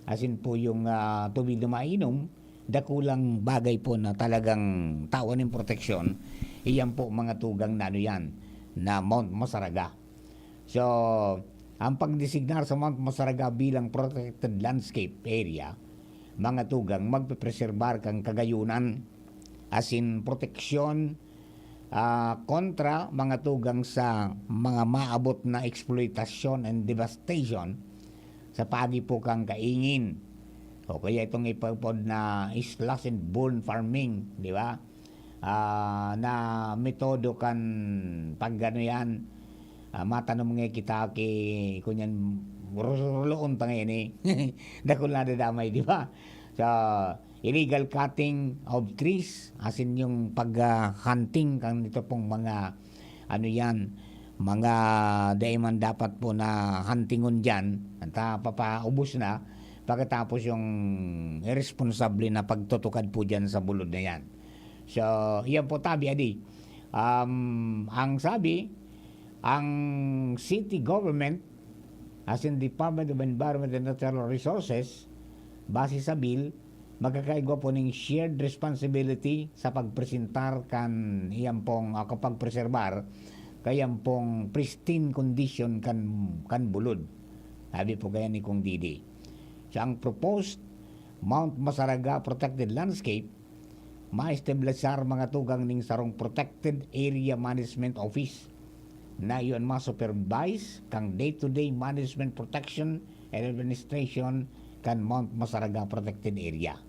asin po yung ah, tubig na mainom, dakulang bagay po na talagang tawan ng proteksyon, iyan po, mga tugang, na ano yan, na Mount Masaraga. So, ang pagdesignar sa Mount Masaraga bilang protected landscape area, mga tugang, magpepreserbar kan kagayunan, asin proteksyon ah, kontra, mga tugang, sa mga maabot na exploitation and devastation sa paagi po kan kaingin. O kaya itong ipapod na slash and burn farming, di ba? Ah, na metodo kan pag-ano yan, ah, matanom nga kita ki, kunyan, ruloon ta ngayon eh. Dakul na dadamay, di ba? So, illegal cutting of trees, asin yung pag-hunting kan ito pong mga, ano yan, mga dai man dapat po na huntingon dyan, ta papaubos na, pagkatapos yung irresponsable na pagtutukad po dyan sa bulod na yan. So, yan po tabi, adi. Um, ang sabi, ang city government, asin Department of Environment and Natural Resources, base sa bill, magkakaigwa po ning shared responsibility sa pagpresentar kan iyan pong, ah, kapagpreserbar kayan pong pristine condition kan, kan bulod. Sabi po kaya ni Kong Didi. So, ang proposed Mount Masaraga Protected Landscape, maestablisar, mga tugang, ning sarong Protected Area Management Office na iyon ma-supervise kan day-to-day management, protection, and administration kan Mount Masaraga Protected Area.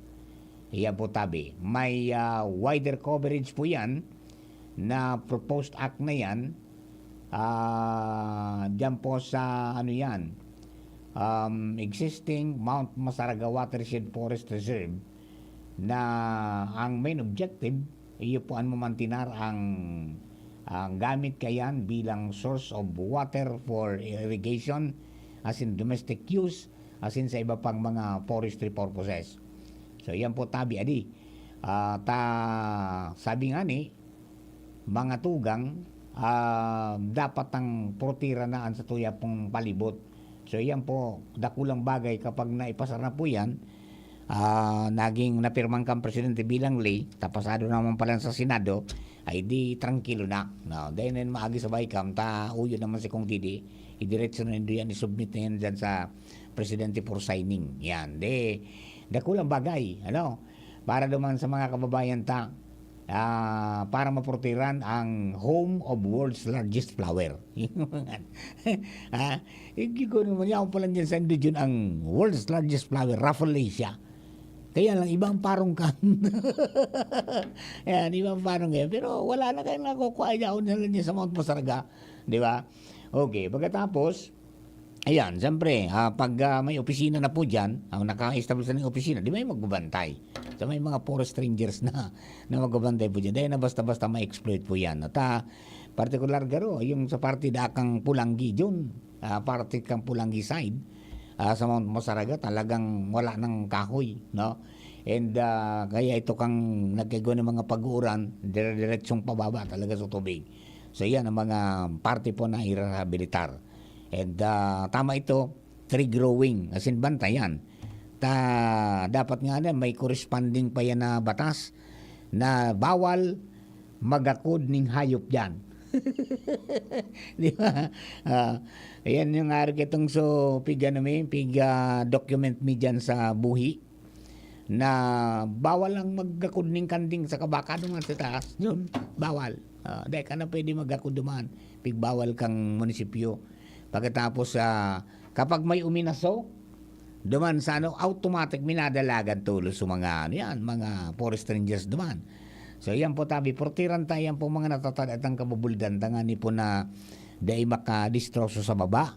Iyan po tabi, may ah, wider coverage po yan na proposed act na yan, ah, dyan po sa ano yan, um, existing Mount Masaraga Watershed Forest Reserve, na ang main objective, iyo po ang mamantinar ang, ang gamit kayan bilang source of water for irrigation, as in domestic use, as in sa iba pang mga forestry purposes. So, yan po tabi, adi. Ah, ta, sabi nga ni, mga tugang, ah, dapat ang portira na an satuya pong palibot. So, iyan po, dakulang bagay kapag naipasar na po iyan. Ah, naging napirman kang presidente bilang ley, ta pasado naman pala sa Senado, ay di trangkilo na, no? Dai na maagi sa Bicam, ta uyo naman si Kong Didi, idiretso na nindo yan, isubmit na yan dyan sa presidente for signing. Yan, di, dakulang bagay, ano? Para duman sa mga kababayan ta, ah, para maportiran ang home of world's largest flower. Ah, hindi ko naman, yaon pa lang dyan sa Indochine ang world's largest flower, Rafflesia. Kaya lang, ibang parong kan. Ayan, ibang parong yan. Pero wala na kayong nakukuha, yaon na lang dyan sa Mount Masaraga. Di ba? Okay, pagkatapos, ayan, siyempre, ah, pag, ah, may opisina na po dyan, ang naka-establish na yung opisina, di ba yung magbabantay? So, may mga forest rangers na, na magbabantay po dyan. Dahil na basta-basta ma-exploit po yan. At, ah, partikular garo, yung sa parte da kang Pulanggi dyan, ah, parte kang Pulanggi side, ah, sa Mount Masaraga, talagang wala nang kahoy, no? And, ah, kaya ito kang nagkagwa ng mga pag-uuran, dire-diretsong pababa talaga sa tubig. So, yan ang mga parte po na irehabilitar. And, ah, tama ito, tree growing, as in, bantayan. Ta, dapat nga na may corresponding pa yan na batas na bawal magakod ning hayop dyan. Di ba? Ah, ayan yung ari kitong so, pig, ano, mi, pig, ah, document mi dyan sa buhi na bawal ang magakod ning kanding sa kabaka duman sa taas. Yun, bawal. Ah, dai ka na pwede magakod duman. Pigbawal kang munisipyo. Pagkatapos, ah, kapag may uminaso, duman sa ano, automatic minadalagan tulos sa mga, ano yan, mga forest rangers duman. So, yan po tabi, portiran tayo yan po mga natatad at ang kabubuldan, tangani po na dai makadistroso sa baba,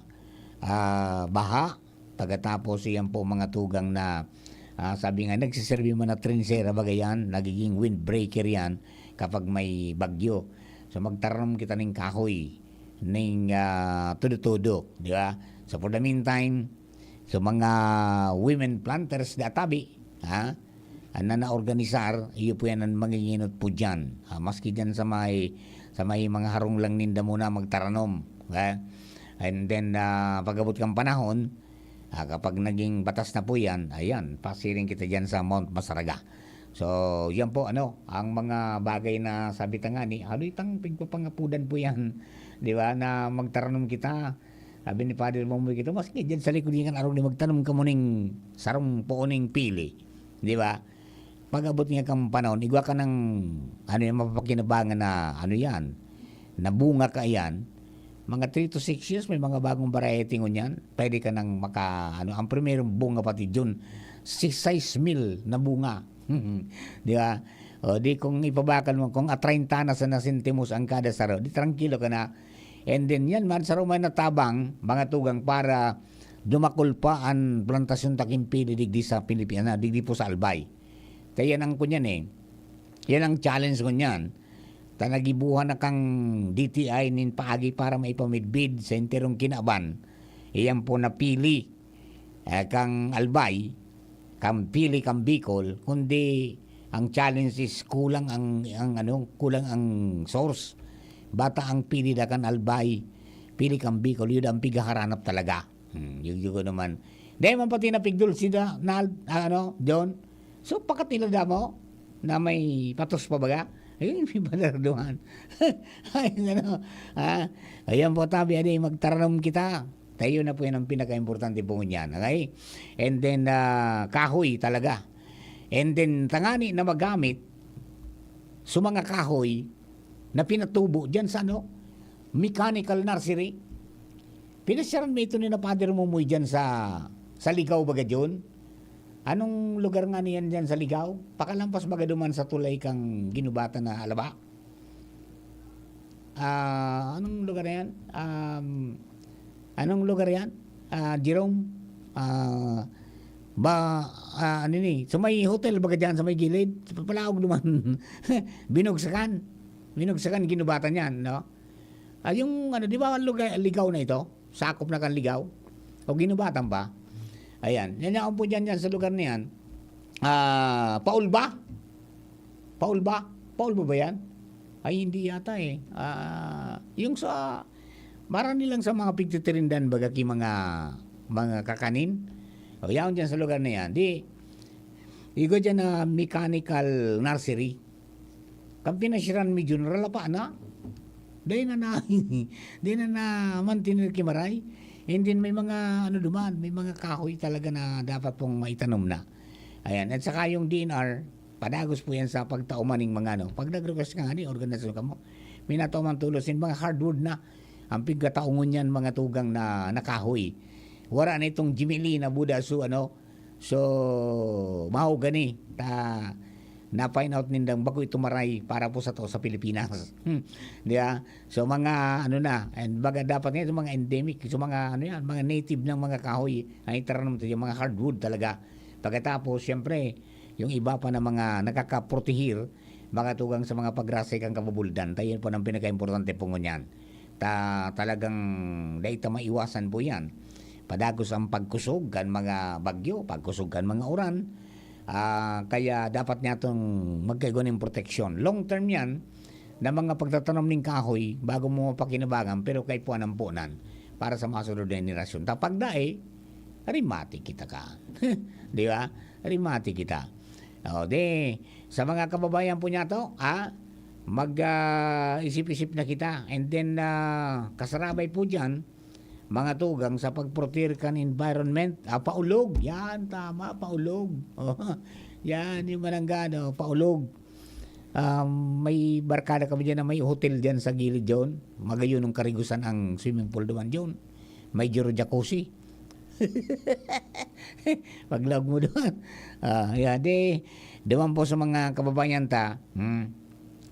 ah, baha. Pagkatapos, yan po mga tugang na, ah, sabi nga, nagsiserbi man na trinsera, baga yan, nagiging windbreaker yan kapag may bagyo. So, magtaranom kita ning kahoy, ning, ah, todo-todo, di ba? So, for the meantime, so, mga women planters da tabi, ha? An na naorganisar, iyo po yan ang manginginot po dyan. Ah, maski dyan sa may, sa may mga harong lang ninda muna magtaranom, ha? And then, ah, pag-abot kang panahon, ah, kapag naging batas na po yan, ayan, pasiring kita dyan sa Mount Masaraga. So, yan po, ano, ang mga bagay na sabi ta nga ni, ano itang pigpapangapudan po yan, di ba, na magtaranom kita. Sabi ni Father Momoy Kito, maski dyan sa likod niya kan arog ni magtanom ka mo ning sarong puo ning pili. Di ba? Pag-abot niya kang panahon, igwa ka ng, ano yung mapapakinabangan na, ano yan, na bunga ka yan, mga three to six years, may mga bagong variety ngunyan. Pwede ka nang maka, ano, ang primerong bunga pati June, si sais mil na bunga. Di ba? O, di kung ipabakal mo, kung a treinta na sa nasentimos ang kada saro, di trangkilo ka na. And then, yan man, saro may natabang, mga tugang para dumakol pa an plantasyon taking pili digdi sa Pilipinas, digdi po sa Albay. Kaya yan ang kunyan eh. Yan ang challenge kunyan. Ta nagibuhan na kang D T I nin paagi para maipamidbid sa enterong kinaban. Iyan po napili, eh, kang Albay, kang pili, kang Bicol, kundi ang challenge is kulang ang, ang ano, kulang ang source. Bata ang pili da kan Albay, pili kang Bicol, yun ang pigaharanap talaga. Hmm, yun, yun ko naman. Dahil man pati napigdol sila, na, ano, John. So, pakatila da mo na may patos pa baga. Ayun, may balarduhan. Ay, ano, ah, ayan po, tabi, adi, magtaranom kita. Tayo na po yan ang pinaka-importante po niyan, okay? And then, ah, kahoy talaga. And then, tangani na magamit sa mga kahoy na pinatubo dyan sa, ano, mechanical nursery. Pinasyaran mo ito ni na Father Momoy dyan sa, sa Ligao, baga, John? Anong lugar nga niyan dyan sa Ligao? Pakalampas baga duman sa tulay kang ginubatan na alaba? Ah, anong lugar na yan? Um, anong lugar yan? Ah, Jerome? Ah, ba, ah, ano ni? So may hotel baga dyan sa may gilid? Sa Palaog naman. Binugsakan. Binugsakan, ginubatan yan, no? Ah, yung ano, di ba lugar, ligaw na ito? Sakop na kan ligaw? O ginubatan pa? Ayan. Yan ako po dyan, dyan sa lugar na yan. Ah, Paulba? Paulba? Paulba ba yan? Ay, hindi yata eh. Ah, yung sa, marani lang sa mga pigtitirindan, baga ki mga, mga kakanin. O, yaon dyan sa lugar na yan. Di, igo dyan na mechanical nursery. Kan pinasyaran mi dyan, ralapa na. Dai na na, dai na na mantener ki maray. And then may mga ano duman, may mga kahoy talaga na dapat pong maitanom na. Ayan, at saka yung D N R, padagos po yan sa pagtao man ning mga ano. Pag nag-request ka nga ni organisasyon kamo, may natao man tulos, yung mga hardwood na, ang pigkataongon yan, mga tugang na nakahoy. Wara na itong jimili na buda, so ano, so, mahogany, ta, na-find out nindang bako ito maray para po sa tao sa Pilipinas. Hmm, di ba? So, mga ano na, and baga dapat nga itong mga endemic, so mga ano yan, mga native ng mga kahoy, ang itaranom ito, yung mga hardwood talaga. Pagkatapos, siyempre, yung iba pa na mga nakakaprotehir, mga tugang sa mga pagrasay kan kabubuldan. Tayo po ang pinaka-importante po ngunyan. Ta, talagang dai ta maiwasan po yan. Padagos ang pagkusog kan mga bagyo, pagkusog kan mga uran. Ah, kaya dapat niya itong magkaigo ng proteksyon. Long term yan, na mga pagtatanom ning kahoy bago mo mapakinabangan, pero kay puan ang punan para sa mga sunod na henerasyon. Ta pag dai, rimati kita ka. Di ba? Rimati kita. O, di, sa mga kababayan po niya to, ha? Mag, ah, isip-isip na kita. And then, ah, kasarabay po dyan, mga tugang sa pagprotektar kan environment, ah, paulog. Yan, tama, paulog. Oh, yan, yung mananggano, paulog. Um, may barkada kami dyan na may hotel dyan sa gilid dyan. Magayon ng karigusan ang swimming pool duman dyan. May jiro jacuzzi. Paglaog mo duman. Ah, yan, di, duman po sa mga kababayan ta, hmm,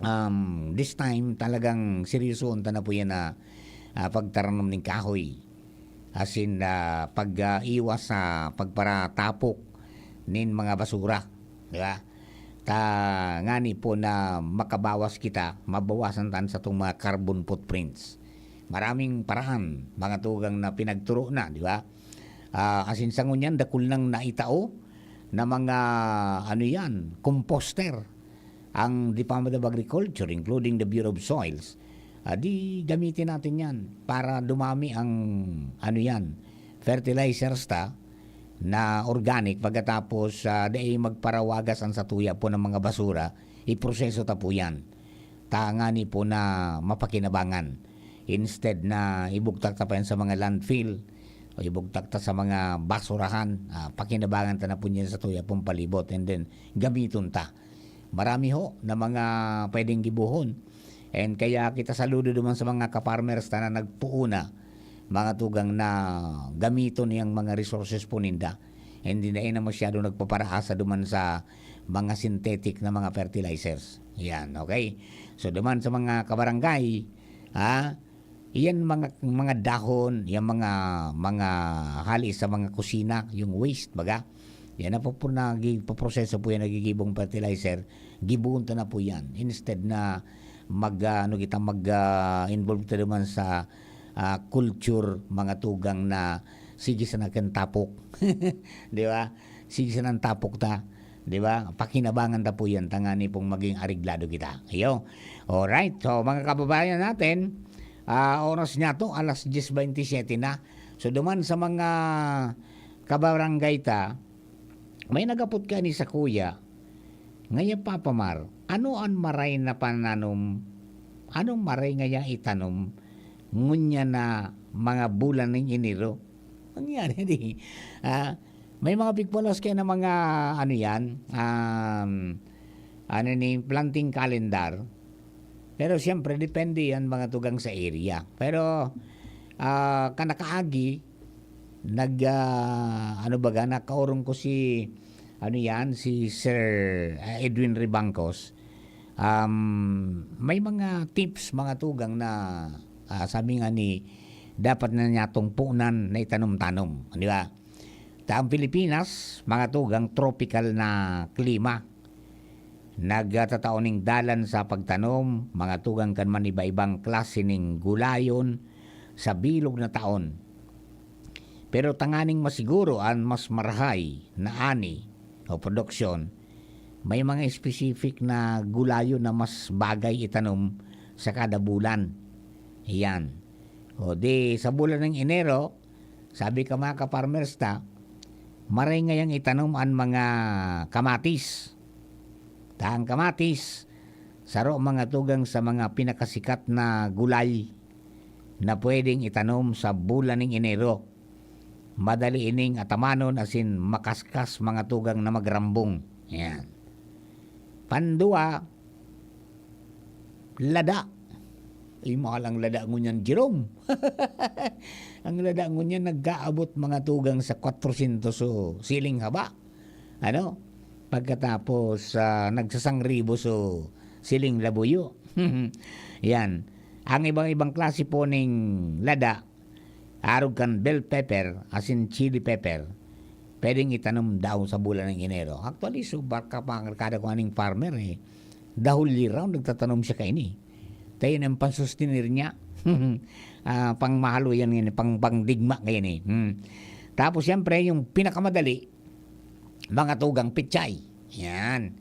um, this time, talagang seryosoon ta na po yan na, ah, pagtaranom ning kahoy. As in, ah, pag, ah, iwas sa pagparatapok nin mga basura, di ba? Ta, ngani po na makabawas kita, mabawasan tan sa tong mga carbon footprints. Maraming paraan, mga tugang na pinagturo na, di ba? Ah, as in, sa ngunyan, dakul nang naitao na mga, ano yan, composter ang Department of Agriculture, including the Bureau of Soils. Ah, di gamitin natin yan para dumami ang, ano yan, fertilizers ta na organic. Pagkatapos, ah, dai magparawagas ang satuya po ng mga basura, iproseso ta po yan. Tangani po na mapakinabangan. Instead na ibugtak ta pa yan sa mga landfill, o ibugtak ta sa mga basurahan, ah, pakinabangan ta na po niyan sa tuya pong palibot, and then gamiton ta. Marami ho na mga pwedeng gibohon. And kaya kita saludo duman sa mga ka-farmers ta na nagpuuna, mga tugang na gamiton yang mga resources po ninda. And hindi na masyado nagpaparaasa duman sa mga synthetic na mga fertilizers. Yan, okay? So, duman sa mga kabarangay, ha? Iyan mga, mga dahon, yang mga, mga hali sa mga kusina, yung waste, baga. Yan na po, po nagpaproseso po yan, nagigibong fertilizer. Gibuon ta na po yan. Instead na mag, ah, ano kita, mag, ah, involve ta naman sa, ah, culture, mga tugang na sige sana kan tapok. Di ba? Sige sana ang tapok ta. Di ba? Pakinabangan ta po yan. Tangani pong maging areglado kita. Iyo. Alright. So, mga kababayan natin, ah, oras niya to, alas diyes bentisiete na. So, duman sa mga kabarangay ta, may nagapot ka ni sa kuya, ngaya, Papa Mar, ano an maray na pananom? Anong maray ngaya itanom ngunyan na mga bulan nin Enero? Nangyari di. Ah, may mga pigpulos kaya na mga, ano yan, um, ano ni, planting calendar. Pero siyempre, depende yan mga tugang sa area. Pero, ah, kanakaagi, nag, ah, ano baga, nakaurong ko si, ano yan, si Sir, ah, Edwin Ribangcos. Um, may mga tips, mga tugang, na, ah, sabi nga ni, dapat na niya tungpunan na itanom-tanom, di ba? Ta ang Pilipinas, mga tugang, tropical na klima. Nagtatao ning dalan sa pagtanom, mga tugang, kan man iba-ibang klase ning gulayon sa bilog na taon. Pero tanganing masiguro an mas marahay na ani o produksyon, may mga specific na gulayon na mas bagay itanom sa kada bulan. Iyan. O di, sa bulan ng Enero, sabi ka, mga ka-farmers ta, maray ngayang itanom an mga kamatis. Ta ang kamatis, saro, mga tugang, sa mga pinakasikat na gulay na pwedeng itanom sa bulan ning Enero. Madali ining atamanon asin makaskas, mga tugang, na magrambong. Yan. Pandua, lada. Ay, mahal ang lada ngunyan, Jerome. Ang lada ngunyan nag-aabot, mga tugang, sa kwatrosyentos o siling haba. Ano? Pagkatapos, ah, nagsasangribo so siling labuyo. Yan. Ang ibang-ibang klase po ning lada, arog kan bell pepper, asin chili pepper, pwedeng itanom daw sa bulan ng Enero. Actually, so, barka pa ang arkada ko aning farmer, eh. The whole year round, nagtatanom siya kaini. Tayo na ang pansustenir niya. Ah, pang mahalo yan, yan, pang, pang digma kayan, eh. Hmm. Tapos, siyempre, yung pinakamadali, mga tugang, pichay. Yan.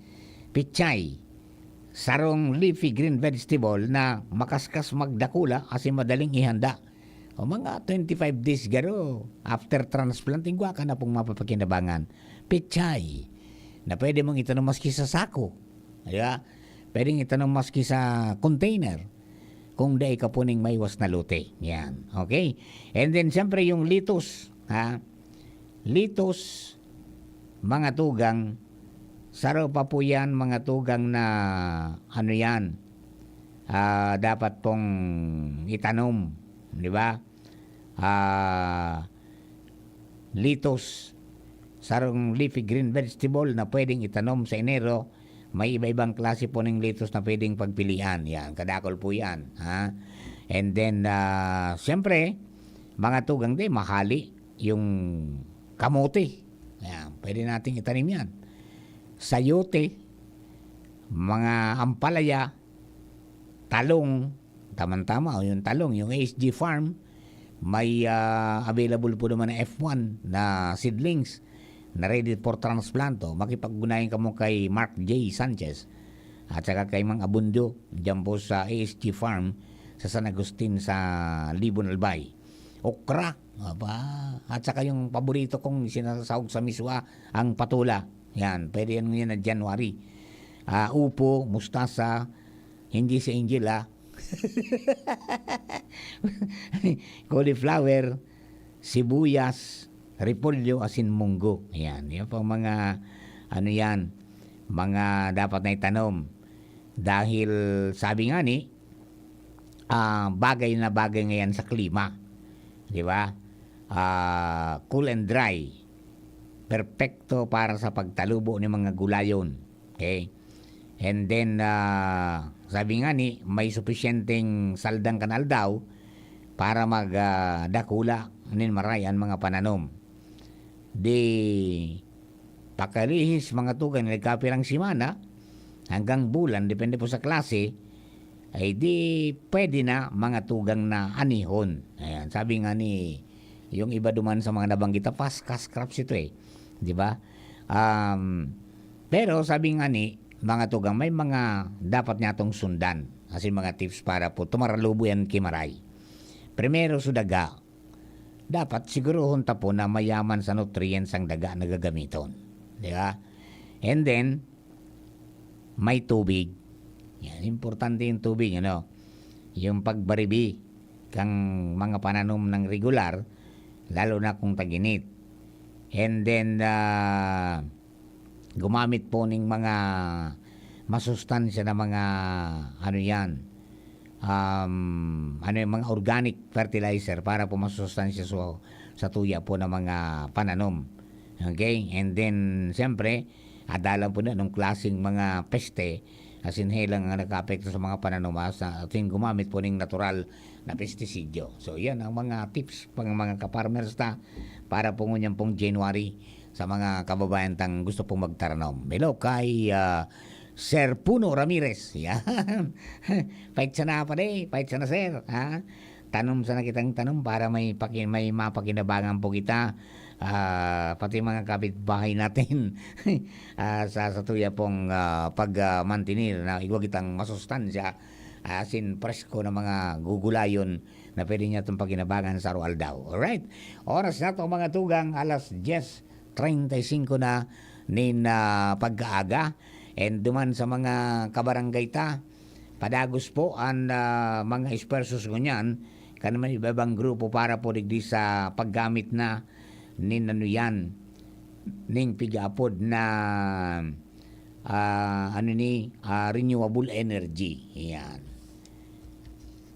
Pichay. Sarong leafy green vegetable na makaskas magdakula asin madaling ihanda. O mga twenty-five days garo after transplant, igwa ka na pong mapapakinabangan. Pichay. Na pwede mong itanom maski sa sako. Di ba? Pwedeng itanom maski sa container. Kung dai ka po ning maiwas na lote. Yan. Okay? And then, siyempre, yung litos. Ha? Litos, mga tugang, saro pa po yan, mga tugang, na ano yan, ah, dapat pong itanom, di ba? Ah, litos, sarong leafy green vegetable na pwedeng itanom sa Enero. May iba-ibang klase po ning litos na pwedeng pagpilian. Yan, kadakol po yan, ha? And then, ah, siyempre, mga tugang din, mahali yung kamote. Yan, pwede nating itanim yan. Sayote, mga ampalaya, talong, tamang-tama, o yung talong, yung A S G Farm, may, ah, available po naman na F one na seedlings na ready for transplant. O, makipag-ugnayan kamo kay Mark J Sanchez at saka kay Mang Abundio, dyan po sa A S G Farm sa San Agustin, sa Libon, Albay. Okra, aba, at saka yung paborito kong sinasahog sa miswa, ang patola. Yan, pwede yan ngayon na January. Ah, upo, mustasa, hindi sa angel, ah. Cauliflower, sibuyas, repolyo, asin munggo. Yan, yan pang mga, ano yan, mga dapat na itanom. Dahil sabi nga ni, ah, bagay na bagay ngayon sa klima. Di ba? Ah, cool and dry. Perpekto para sa pagtalubo ng mga gulayon. Okay? And then, ah, sabi nga ni, may supisyenteng saldang kan aldaw para mag, ah, dakula nin maray an mga pananom. Di pakalihis, mga tugang, na nagkapirang semana hanggang bulan, depende po sa klase, ay di pwede na, mga tugang, na anihon. Ayan, sabi nga ni, yung iba duman sa mga nabanggit na fast cash crops ito, eh. Di ba? Um, pero sabi nga ni, mga tugang, may mga dapat niya itong sundan. Kasi mga tips para po tumaralubo yan ki maray. Primero, so daga. Dapat siguruhon ta po na mayaman sa nutrients ang daga na gagamiton. Di ba? And then, may tubig. Yan, importante yung tubig, ano? Yung pagbaribi kang mga pananom ng regular, lalo na kung taginit. And then, ah, gumamit po ning mga masustansya na mga, ano yan, um, ano yung mga organic fertilizer para po masustansya sa, sa tuya po ng mga pananom. Okay? And then, siyempre, adalan po na nung klaseng mga peste, asin helang ang nakaapekto sa mga pananom, ah, sa ating gumamit po ning natural na pestisidyo. So, yan ang mga tips, pang mga ka-farmers ta, para po ngunyan pong January sa mga kababayan tang gusto pong magtaranom. Hello kay, ah, Sir Puno Ramirez. Yan. Pait sana, pare. Pait sana, sir. Ha? Tanom sana kitang tanom para may paki-, may mapakinabangan po kita. Ah, pati mga kapitbahay natin, ah, sa, sa tuya pong, ah, pag, ah, mantinir na igwa kitang masustansya, asin presko na mga gugulayon na pwede niya itong pakinabangan sa araw-aldaw. Alright? Oras na to, mga tugang, alas diyes treinta y cinco na nin, ah, pagkaaga. And duman sa mga kabarangay ta, padagos po an, ah, mga esfuerzos ngunyan kan mga iba-ibang grupo para po digdi sa paggamit na nin ano yan, ning pigaapod na, ah, ano ni, ah, renewable energy. Yan.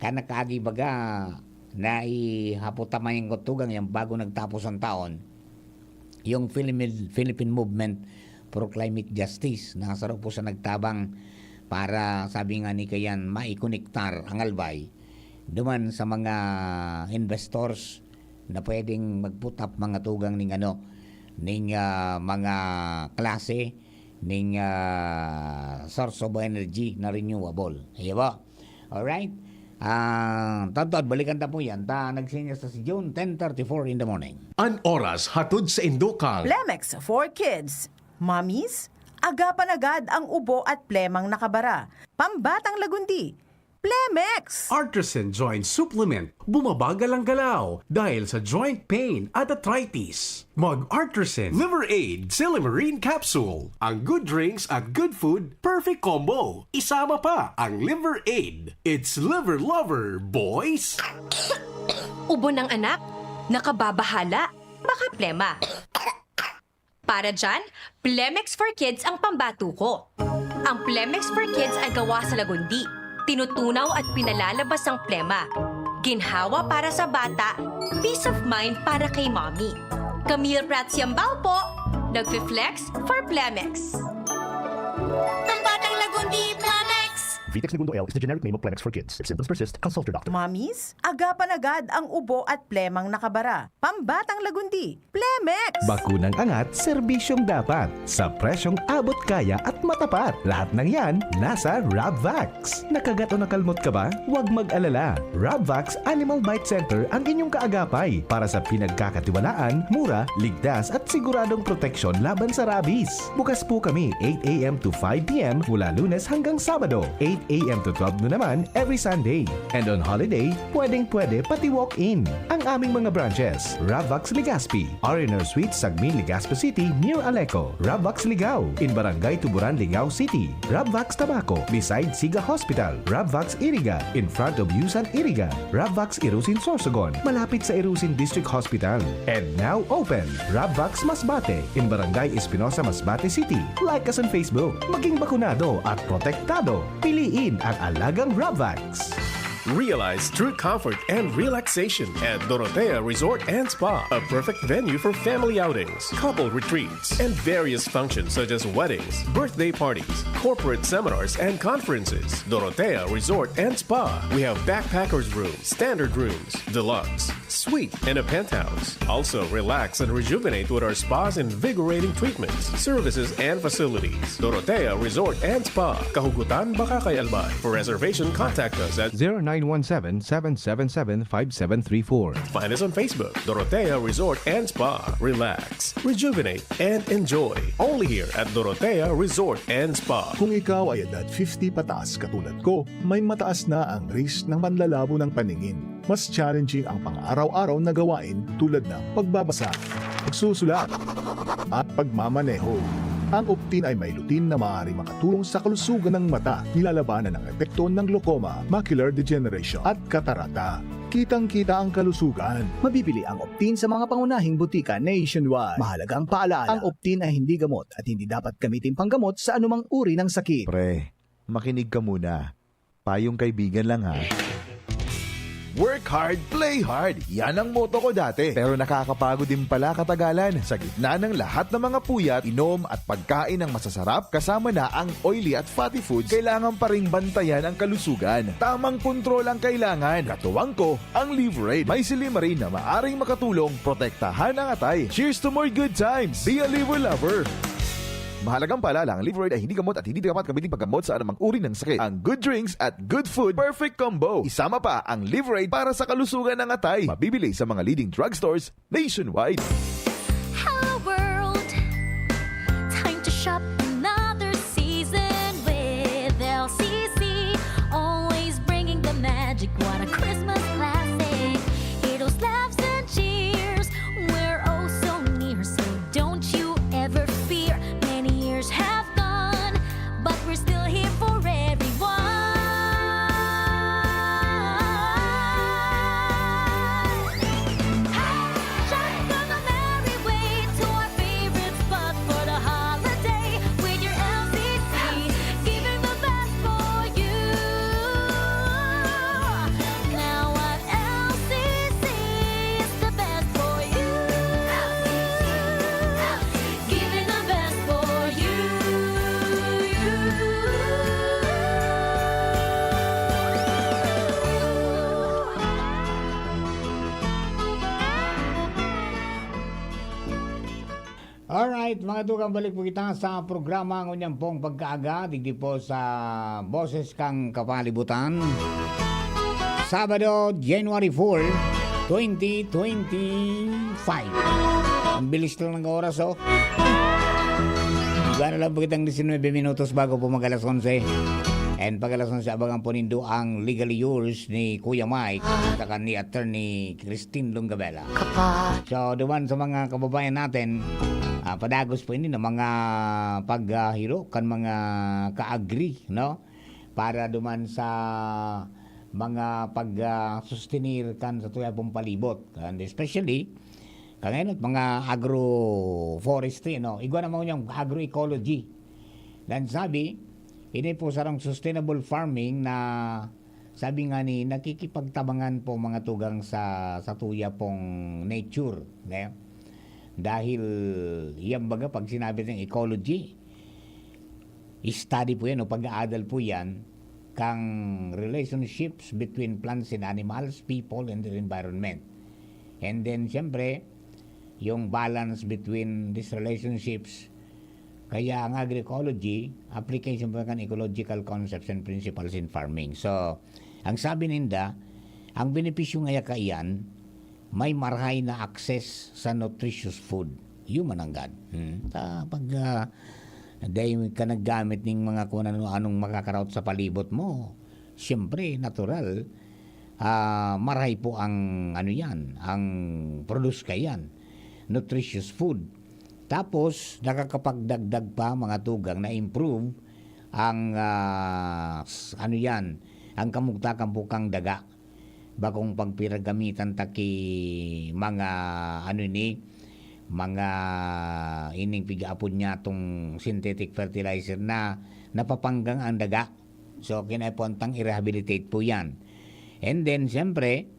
Kan nakaagi baga, naihapot ta mayang tugang yang bago nagtapos ang taon, yung Philippine, Philippine Movement for Climate Justice, na saro po sa nagtabang para, sabi nga ni Kayan, maikonektar ang Albay duman sa mga investors na pwedeng mag-put up mga tugang ning ano, ning, ah, mga klase ning, ah, source of energy na renewable. Iya ba? Alright? Ah, tantod, balikan ta po yan. Ta, nagsinyas sa si June ten thirty-four in the morning. An oras hatod sa Indokang. Plemex for Kids. Mommies, agapan agad ang ubo at plemang nakabara. Pambatang lagundi. Plemex! Artisan Joint Supplement. Bumabagal ang galaw dahil sa joint pain at arthritis. Mag Artisan Liver Aid Silimarin Capsule. Ang good drinks at good food, perfect combo. Isama pa ang Liver Aid. It's Liver Lover, boys! Ubo ng anak? Nakababahala? Baka plema. Para dyan, Plemex for Kids ang pambatuko. Ang Plemex for Kids ay gawa sa lagundi, tinutunaw at pinalalabas ang plema. Ginhawa para sa bata, peace of mind para kay mommy. Camille Prats Yambao po, nagfi-flex for Plemex. Pambatang lagundi, Plemex! Vitex Negundo L is the generic name of Plemex for Kids. If symptoms persist, consult your doctor. Mommies, agapan agad ang ubo at plemang nakabara. Pambatang lagundi, Plemex! Bakunang angat, serbisyong dapat. Sa presyong abot kaya at matapat. Lahat ng yan, nasa Rabvax. Nakagat o nakalmot ka ba? Huwag mag-alala. Rabvax Animal Bite Center ang inyong kaagapay para sa pinagkakatiwalaan, mura, ligtas at siguradong proteksyon laban sa rabies. Bukas po kami eight a m to five p m mula Lunes hanggang Sabado, eight a m to twelve noon naman every Sunday. And on holiday, pwedeng-pwede pati walk-in. Ang aming mga branches, Rabvax Legazpi, R and R Suite, Sagmin, Legazpi City, near Aleco. Rabvax Ligao, in Barangay Tuburan, Ligao City. Rabvax Tabaco, beside Siga Hospital. Rabvax Iriga, in front of Yusan Iriga. Rabvax Irusin Sorsogon, malapit sa Irusin District Hospital. And now open, Rabvax Masbate, in Barangay Espinosa, Masbate City. Like us on Facebook. Maging bakunado at protektado. Piliin ang alagang Rabvax. Realize true comfort and relaxation at Dorotea Resort and Spa, a perfect venue for family outings, couple retreats, and various functions such as weddings, birthday parties, corporate seminars, and conferences. Dorotea Resort and Spa. We have backpackers rooms, standard rooms, deluxe, suite, and a penthouse. Also, relax and rejuvenate with our spa's invigorating treatments, services, and facilities. Dorotea Resort and Spa, Kahugutan, Bacacay, Albay. For reservation, contact us at zero nine one seven, seven seven seven, five seven three four. Find us on Facebook, Dorotea Resort and Spa. Relax, rejuvenate, and enjoy. Only here at Dorotea Resort and Spa. Kung ikaw ay edad fifty pataas katulad ko, may mataas na ang risk ng panlalabo ng paningin. Mas challenging ang pang-araw-araw na gawain tulad ng pagbabasa, pagsusulat, at pagmamaneho. Ang Optin ay may lutein na maaaring makatulong sa kalusugan ng mata, nilalabanan ang epekto ng glaucoma, macular degeneration, at katarata. Kitang-kita ang kalusugan. Mabibili ang Optin sa mga pangunahing butika nationwide. Mahalagang paalala, ang Optin ay hindi gamot at hindi dapat gamitin panggamot sa anumang uri ng sakit. Pre, makinig ka muna. Payong kaibigan lang, ha. Work hard, play hard. Yan ang motto ko dati. Pero nakakapagod din pala katagalan. Sa gitna ng lahat ng mga puyat, inom at pagkain ng masasarap, kasama na ang oily at fatty foods, kailangan pa ring bantayan ang kalusugan. Tamang kontrol ang kailangan. Katuwang ko, ang Liverade. May silymarin na maaring makatulong protektahan ang atay. Cheers to more good times! Be a Liver Lover! Mahalagang paalala, ang Liverade ay hindi gamot at hindi dapat gamitin paggamot sa anumang uri ng sakit. Ang good drinks at good food, perfect combo. Isama pa ang Liverade para sa kalusugan ng atay. Mabibili sa mga leading drugstores nationwide. Hello world! Time to shop another season with L C C. Always bringing the magic. What a Christmas classic. Heroes, laughs, and cheers. We're oh so near, so don't you ever fear. Many years have gone, but we're still here for everyone. Hey! Shop on the merry way to our favorite spot for the holiday with your L C C. Giving the best for you. Now at L C C is the best for you. Giving the best for you. Alright, mga tugang, balik po kita sa programa ngunyan pong pagkaaga, digdi po sa Boses kang Kapalibutan. Sabado, January four, twenty twenty-five. Ang bilis lang ng oras, oh. Iba na lang po kitang diecinuebe minutos bago po mag alas onse. And pag alas onse, abangan po nindo ang Legally Yours ni Kuya Mike at saka ni Attorney Christine Longabella. So, duman sa mga kababayan natin, ah, padagos po ini na mga paghahiro kan mga kaagri, no? Para duman sa mga pag, ah, sustenir kan sa tuya pong palibot. And especially, kangayon, mga agroforestry, no? Igwa naman yung agroecology. Dan sabi, ini po sarong sustainable farming na sabi nga ni, nakikipagtabangan po mga tugang sa, sa tuya pong nature. Ne? Dahil yan baga pag sinabi ng ecology, study po yan o pag-aadal po yan kang relationships between plants and animals, people, and their environment. And then, siyempre, yung balance between these relationships. Kaya ang agroecology, application po kan ecological concepts and principles in farming. So, ang sabi ninda, ang benepisyo ngaya kaiyan, may marahay na access sa nutritious food. Human ang God. Hmm? Ta, pag uh, dahil ka naggamit ng mga kung ano-anong makakaraot sa palibot mo, siyempre, natural, ah, marahay po ang ano yan, ang produce kaiyan, nutritious food. Tapos, nakakapagdagdag pa mga tugang na improve ang ah, s- ano yan, ang kamugtakan po kang daga. Bakong pagpiragamitan ta ki mga ano ni, mga ining pig-aapod niya tong synthetic fertilizer na napapanggang ang daga. So, kinaipuhan tang i-rehabilitate po yan. And then, siyempre,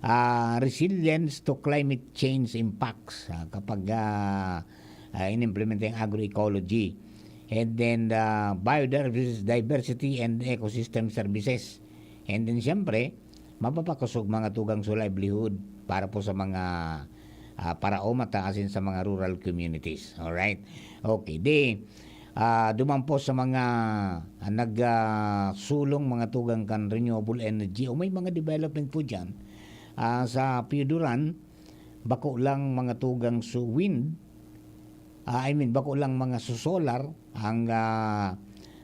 ah, resilience to climate change impacts. Ah, kapag ah, ah, inimplementa yung agroecology. And then, the biodiversity and ecosystem services. And then, siyempre, mapapakusog mga tugang sa livelihood para po sa mga ah, paraoma ta asin sa mga rural communities. Alright? Okay. Di, ah, duman po sa mga ah, nag ah, sulong mga tugang kan renewable energy o may mga development po dyan ah, sa Pioduran, bako lang mga tugang su wind, ah, I mean, bako lang mga su solar ang ah,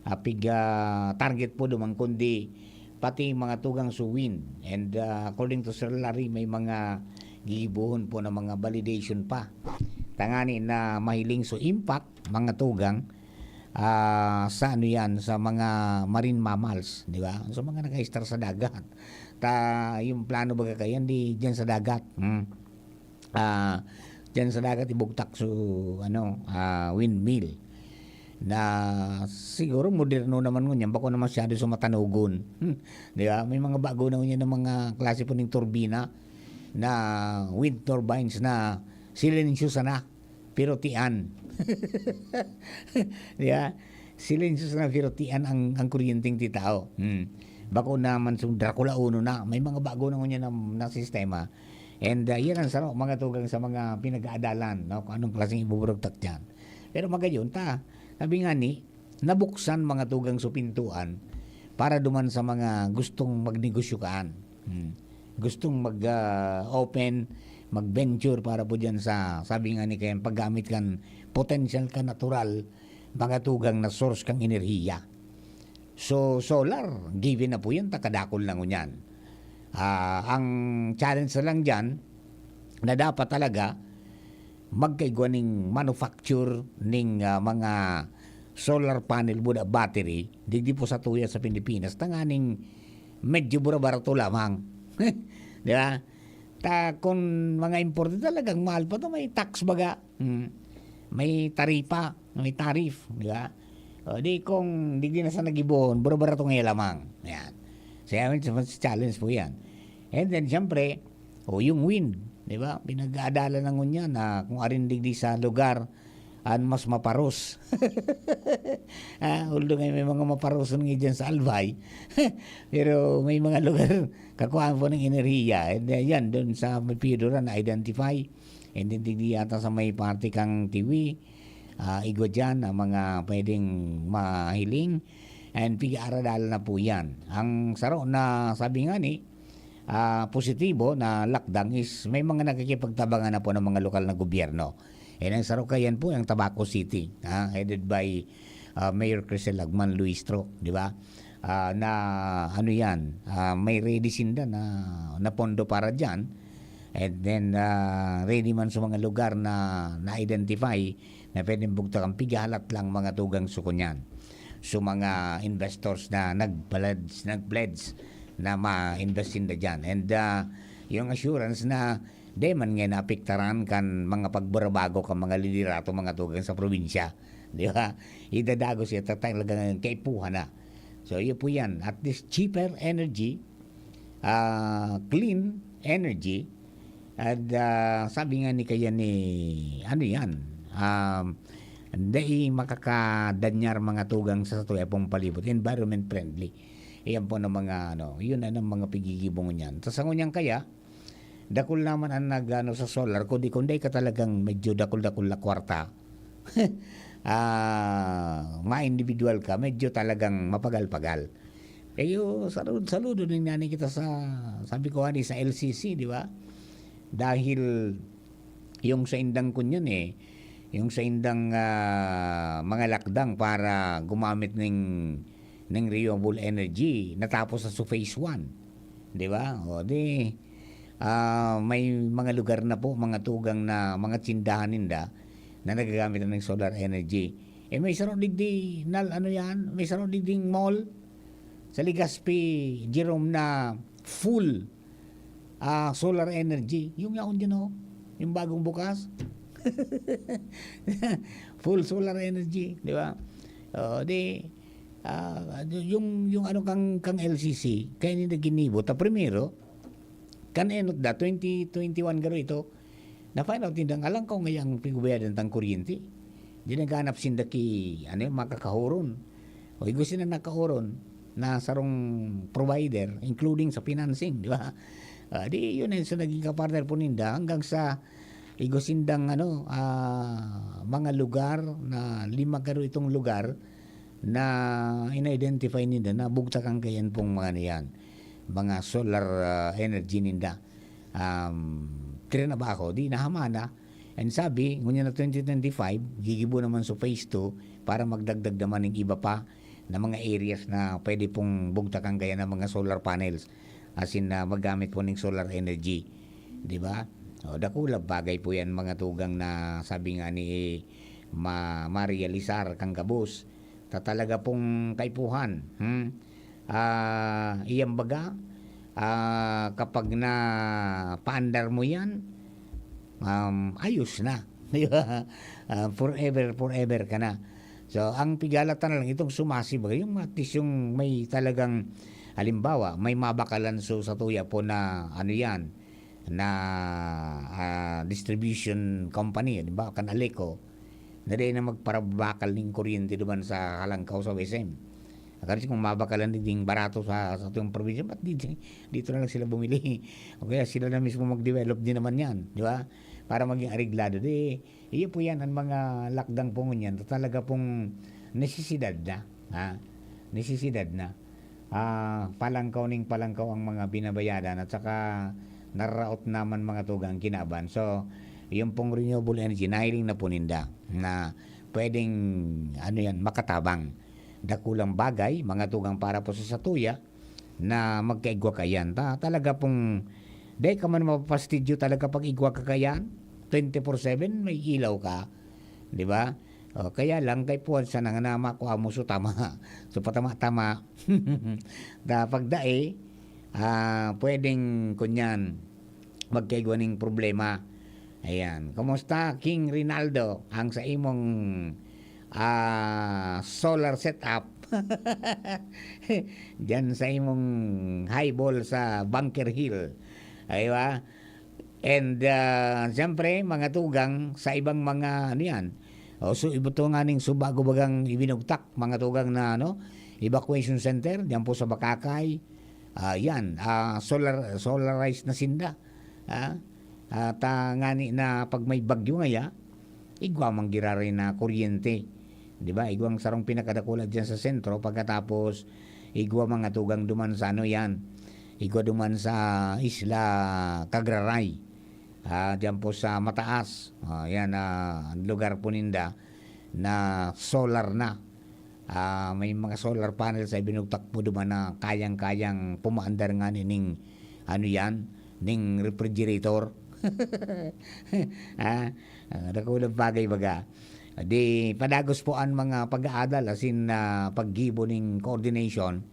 ah, pig ah, target po duman, kundi pati mga tugang su wind. And ah, according to Sir Larry, may mga gigibohon po na mga validation pa. Tangani na mahiling su impact, mga tugang, ah, sa ano yan, sa mga marine mammals, di ba? Sa mga nakaistar sa dagat. Ta, yung plano baga kayan, di dyan sa dagat. Hmm. Ah, dyan sa dagat, ibugtak su, ano, ah, windmill. na siguro moderno naman ngunyan, bako na masyado sa matanugon. Hmm, di ba? May mga bago na ngunyan ng mga klase po ng turbina na wind turbines na silensyo sana, pero tian. Di ba? Silensyo sana, pero tian ang, ang kuryenteng titao. Hmm. Bako naman sa Dracula uno na, may mga bago na ngunyan na, na sistema. And, ah, yan ang saro, mga tugang, sa mga pinag-aadalan, no? Kung anong klaseng ibuburugtak dyan. Pero magayon ta, sabi nga ni, nabuksan, mga tugang, so pintuan para duman sa mga gustong magnegosyo kaan. Hmm. Gustong mag, ah, open, mag-venture para po dyan sa, sabi nga ni, kaya paggamit kan potential ka natural, mga tugang, na source kang enerhiya. So, solar, given na po yan, takadakol na ngunyan. Ah, ang challenge na lang dyan, na dapat talaga magkaigwa ning manufacture ning, ah, mga solar panel buda battery digdi po sa tuya sa Pilipinas, tanganing medyo bura-barato lamang. Di ba? Ta, kung mga imported, talagang mahal pa to, may tax baga. Hmm. May taripa, may tariff, di ba? O, di kung digdi na sa nagibohon, bura-barato nga lamang. Yan. So, yan, sa, sa challenge po yan. And then, siyempre, o, yung wind, di ba? Pinag-aadalan na ngunyan na kung arin digdi sa lugar, an mas maparos. Ah, although nga may mga maparos nga dyan sa Albay, pero may mga lugar, kakuhaan po ng enerhiya. And, uh, yan, doon sa may Piedra na-identify. And then, digdi yata sa may parte kang Tiwi, ah, igwa dyan ang mga pwedeng mahiling. And pig-aaradalan na po yan. Ang saro na, sabi nga ni, ah, positibo na lakdang is may mga nakikipagtabangan na po ng mga lokal na gobyerno. And ang saro kayan po, ang Tabaco City, ah, headed by, ah, Mayor Crisel Lagman Luistro, di ba? Ah, na, ano yan, ah, may ready sinda na, na pondo para dyan. And then, ah, ready man sa mga lugar na na-identify na pwedeng bugtakan, pigahalat lang, mga tugang, sa kunyan. So, mga investors na nag-pledge, nag-pledge na ma-invest sinda dyan. And, ah, yung assurance na di man nga naapektaran kan mga pagbarabago kan mga liderato, mga tugang, sa probinsya. Di ba? Idadagos siya, ta-, talagang kaipuhan na. So, yun po yan. At least cheaper energy, ah, clean energy. At, ah, sabi nga ni kaya ni, ano yan, um, dai makakadanyar, mga tugang, sa satuya pong palibot, environment friendly. Iyan po ng mga, ano, yun na ng mga pigigibong niyan. Sa sango niyan kaya, dakul naman ang nag-ano sa solar, kundi, kundi ka talagang medyo dakul-dakul na kwarta. Ah, ma-individual ka, medyo talagang mapagal-pagal. Pero saludo, saludo nin ngani kita sa, sabi ko ngani, sa L C C, di ba? Dahil yung sa indang kunyan eh, yung sa indang, ah, mga lakdang para gumamit ning, ning renewable energy, natapos na sa phase one. Di ba? O di, ah, may mga lugar na po, mga tugang na mga tindahan ninda na nagagamit na ng solar energy. Eh, may saro digdi, nal-, ano yan? May saro digding mall sa Legazpi, Jerome, na full, ah, solar energy. Yung yaon dyan, oh. Yung bagong bukas. Full solar energy, di ba? O, di, ah, yung, yung ano kang, kang L C C, kaya nila ginibo. Ta primero, kan enot da, twenty twenty-one garo ito, na-find out nindang alang ko ngayang pigubayadan tang kuryente. Di naghanap sinda ki, ano, makakahuron. O igwa sinda nakahuron na sarong provider, including sa financing, di ba? Ah, di yun, eh, so naging kapartner po ninda hanggang sa igwa sindang, ano, ah, mga lugar na lima garo itong lugar na in-identify ninda na bugtakan kayan pong mga niyan, mga solar, ah, energy ninda. Um, trinabaho, di nahamana. And sabi, ngunyan na twenty twenty-five, gigibo naman sa phase two para magdagdag naman ng iba pa na mga areas na pwede pong bugtakan kaya ng mga solar panels. As in, na magamit po ng solar energy. Di ba? O, dakula bagay po yan, mga tugang, na sabi nga ni ma-, marealisar kang gabos. Ta talaga pong kaipuhan. Hmm? Ah, iyang baga, ah, kapag napaandar mo yan, um, ayos na. Di ba? Ah, forever, forever ka na. So, ang pighalata na lang itong sumasi, baga yung at least yung may talagang, halimbawa, may mabakalan so sa tuya po na ano yan, na, ah, distribution company, halimbawa, kan Aleco, na dai na magparabakal ning kuryente duman sa Halangkaw sa W S M. Akari kung mabakalan ni ding barato sa, sa atong probinsya, ba't di, dito na lang sila bumili? O kaya sila na mismo mag-develop din naman yan, di ba? Para maging areglado. Di, iyo po yan, ang mga lakdang po ngunyan, talaga pong nesesidad na, ha? Nesesidad na. Ah, palangkaw ning palangkaw ang mga binabayadan at saka nararaot naman mga tugang kinaban. So, yung pong renewable energy, nahiling na po ninda na pwedeng, ano yan, makatabang. Dakulang bagay, mga tugang para po sa satuya, na magkaigwa kayan. Ta-, talaga pong, dai ka man mapapastidyo talaga pag igwa ka kayan, twenty-four seven may ilaw ka, di ba? O, kaya lang, kay puwan sana nga na makua mo so tama. So, patama-tama. Da, pag dai, ah, pwedeng, kunyan, magkaigwa ning problema. Ayan. Kumusta, King Rinaldo? Ang sa imong, ah, solar setup? Diyan sa imong high ball sa Bunker Hill. Di ba? And, ah, siyempre, mga tugang sa ibang mga, ano yan, o, so, iba to nga ning suba ko bagang ibinugtak, mga tugang na, ano, evacuation center, diyan po sa Bakakay. Ah, yan, ah, solar, solarized na sinda. Ah, at, ah, ngani na pag may bagyo ngaya, igwa man giraray na kuryente. Di ba? Igwang sarong pinakadakula diyan sa sentro, pagkatapos igwa mga tugang duman sa ano yan, igwa duman sa Isla Cagraray. Ah, diyan po sa mataas. Ah, yan, ah, ang lugar po ninda na solar na. Ah, may mga solar panel sa ibinugtak po duman na kayang-kayang pumaandar nga ning, ano yan, ning refrigerator. Ah, ah, dakulang bagay baga. Di padagos po ang mga pag-aadal, as in, ah, paggibo ning coordination,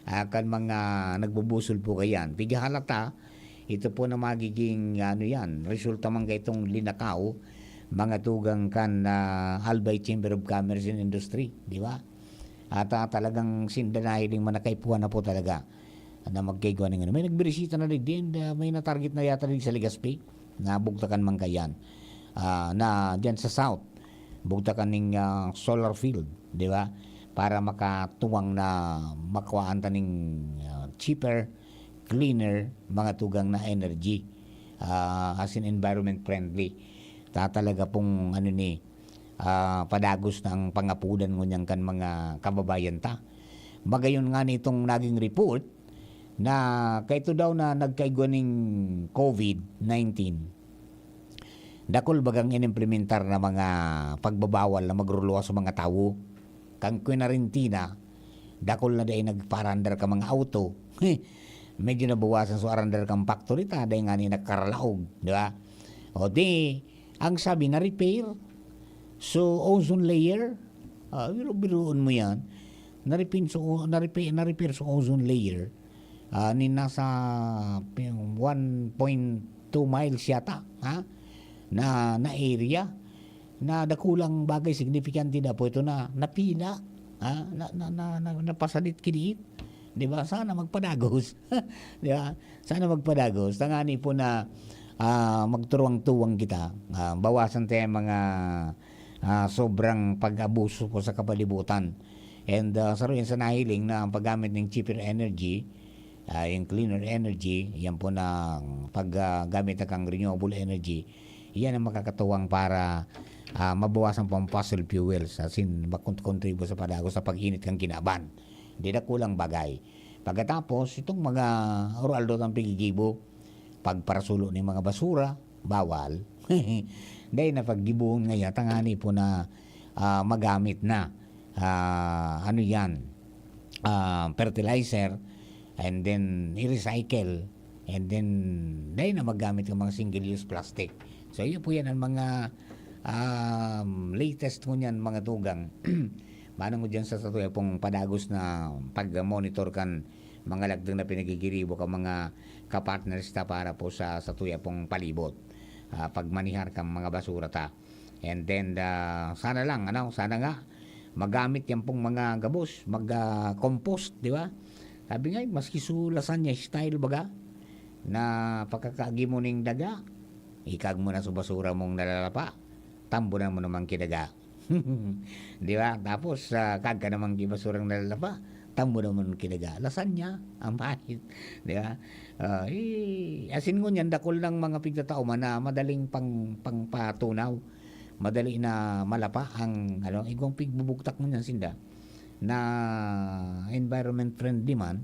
ah, kan mga nagbubusol po kayan. Pigahalata, ito po na magiging, ano yan, resulta man kaitong linakaw, mga tugang kan, ah, Albay Chamber of Commerce and Industry, di ba? At, ah, talagang sinda nahiling man na kaipuhan na po talaga na magkaigwa ning ano. May nagbirisita na digdi and, ah, may na-target na yata digdi sa Legazpi. Nabugtakan man kayan. Ah, na diyan sa South, bugtakan ning, ah, solar field, di ba? Para makatuwang na makuhaan ta ning, ah, cheaper, cleaner, mga tugang na energy. Ah, as in environment friendly. Ta talaga pong ano ni, ah, padagos na ang pangapudan ngunyan kan mga kababayan ta. Magayon nga nitong naging report na kaito daw na nagkaigwa ning covid nineteen, dakul bagang inimplementar na mga pagbabawal na magruluwas sa mga tawo. Kan kwarentena, dakul na dai nagpaarandar ka mga auto. Medyo nabawasan so arandar kan factory ta, dai ngani nagkaralaog, di ba? O di, ang sabi, na-repair so ozone layer. Ah, biro-biroon mo yan. Na-repair so, na-repair, na-repair so ozone layer. Ah, ni nasa pi-, one point two miles yata, ha? Na, na area. Na dakulang bagay, signifikante na po ito na napila, ha? Na, na, na, na, napasalit kiniit. Di ba? Sana magpadagos. Di ba? Sana magpadagos. Tangani po na, ah, magturuwang-tuwang kita. Ah, bawasan tayo ang mga, ah, sobrang pag-abuso po sa kapalibutan. And, ah, saro yan sa nahiling na ang paggamit ng cheaper energy, ah, yung cleaner energy, yan po na paggamit na kang renewable energy, yan ang makakatuwang para, ah, mabawasan po ang fossil fuels, as in, makon-, contribute sa padagos sa pag-init kang kinaban. Di na kulang bagay. Pagkatapos, itong mga uraldo ng pigigibo, pagparasulo ng mga basura, bawal. Dahil na paggibuhon ngaya, tangani po na, ah, magamit na, ah, ano yan, ah, fertilizer, and then i-recycle, and then dahil na magamit ng mga single-use plastic. So, yun po yan ang mga, um, latest ngunyan, mga tugang. Manong mo dyan sa satuya pong padagos na pag-monitor kan mga lagdang na pinagigiribo ka mga kapartners ta para po sa, sa tuya pong palibot. Ah, pagmanihar kang mga basura ta. And then, ah, sana lang, ano, sana nga, magamit yan pong mga gabos, mag, ah, compost, di ba? Sabi nga, maski su lasagna style baga, na pakakaagi mo ning daga, ikag mo na sa basura mong nalalapa, tambo na mo naman kinaga. Di ba? Tapos, ah, kag ka naman ki basurang nalalapa, tambo na mo naman kinaga. Lasagna, ang pahit. Di ba? Ah, eh, asin ngunyan, dakul ng mga pigtatao man na madaling pang, pangpatunaw. Madali na malapa ang, ano, igwang pigbubugtak ngunyan sinda na environment friendly man,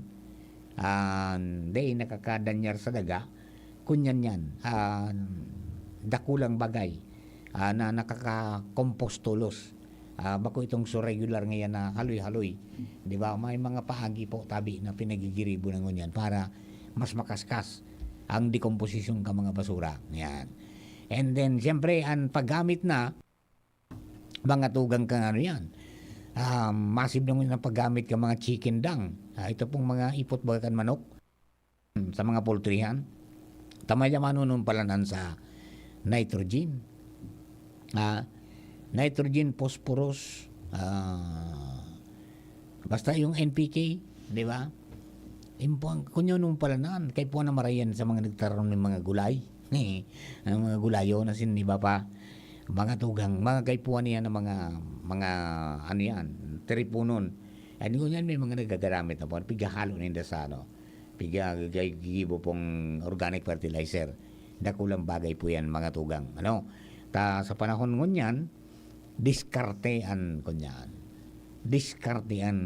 ah, dai nakakadanyar sa daga, kunyan yan, ah, dakulang bagay, ah, na nakaka-compost tolos. Ah, bako itong so regular ngayon na haloy-haloy. Di ba? May mga paagi po, tabi, na pinagigiribo na ngunyan para mas makaskas ang dekomposisyon ka mga basura. Yan. And then, siyempre, ang paggamit na, mga tugang kang ano yan. Ah, massive naman ang paggamit ka mga chicken dung. Ah, ito pong mga ipot baga kan manok, hmm, sa mga poultryhan. Tamaya manunong palanan sa nitrogen. Ah, nitrogen, phosphorus, ah, basta yung N P K, di ba? Impuan, kunyo nung palanan, kay puwan na marayan sa mga nagtaram ng mga gulay. Ang mga gulayo na sin iba pa, mga tugang, mga kaipuhan niya na mga, mga, ano yan, tiripunon. Ano yan, may mga nagagaramit na po, pighahalo ninda sa ano, piga-, gigibo pong organic fertilizer. Dakulang bagay po yan, mga tugang. Ano? Ta, sa panahon ngunyan, diskarte an, kunyan. Diskarte an,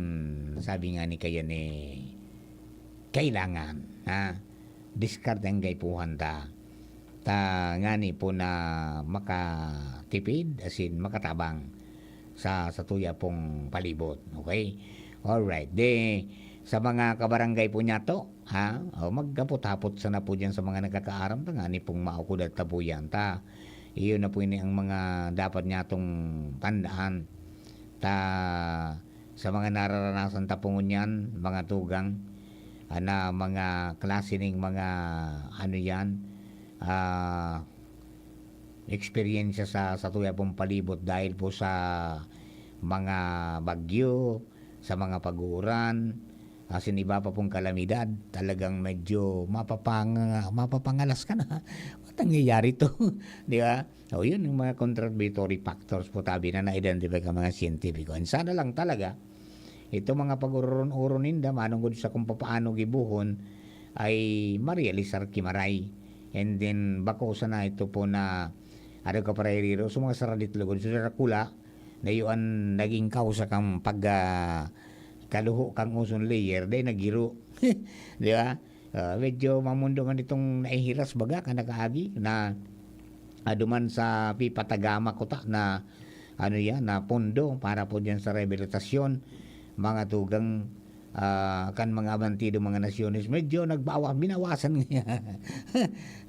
sabi nga ni kaya ni, kailangan, ha? Diskarte ang gaipuhan ta. Ta ngani po na makatipid, asin makatabang sa, sa tuya pong palibot. Okay? Alright. Di, sa mga kabarangay po niya to, ha? O, maghapot-hapot sana po dyan sa mga nagkakaaram ta ngani pong maukod at tabuyan ta. Iyon na po ini ang mga dapat niya tong tandaan. Ta, sa mga nararanasan ta po ngunyan, mga tugang, ah, na mga klase ning mga, ano yan, ah, eksperyensya sa, sa tuya pong palibot dahil po sa mga bagyo, sa mga pag-uuran, asin iba pa pong kalamidad, talagang medyo mapapang-, mapapangalas ka na. Ba't nangyayari to? Di ba? O, yun yung mga contributory factors po, tabi na na-identify ka mga siyentipiko. And sana lang talaga, ito mga pag-ururon-uron ninda, manungod sa kung papaano gibuhon, ay marealisar ki maray. And then, bako sana ito po na, ano ka, pareriro, sa mga saradit lugod, sa Dracula, na yun ang naging kausa kang pag, ah, kaluho kang ozone layer, dahil nagiro. Di ba? Ah, medyo mamundo man itong naihiras baga ka nakaagi na aduman sa pipatagama kuta na, ano yan, na pondo para po dyan sa rehabilitasyon, mga tugang, ah, kan mga abantido, mga nasyones. Medyo nagbawa-, binawasan niya.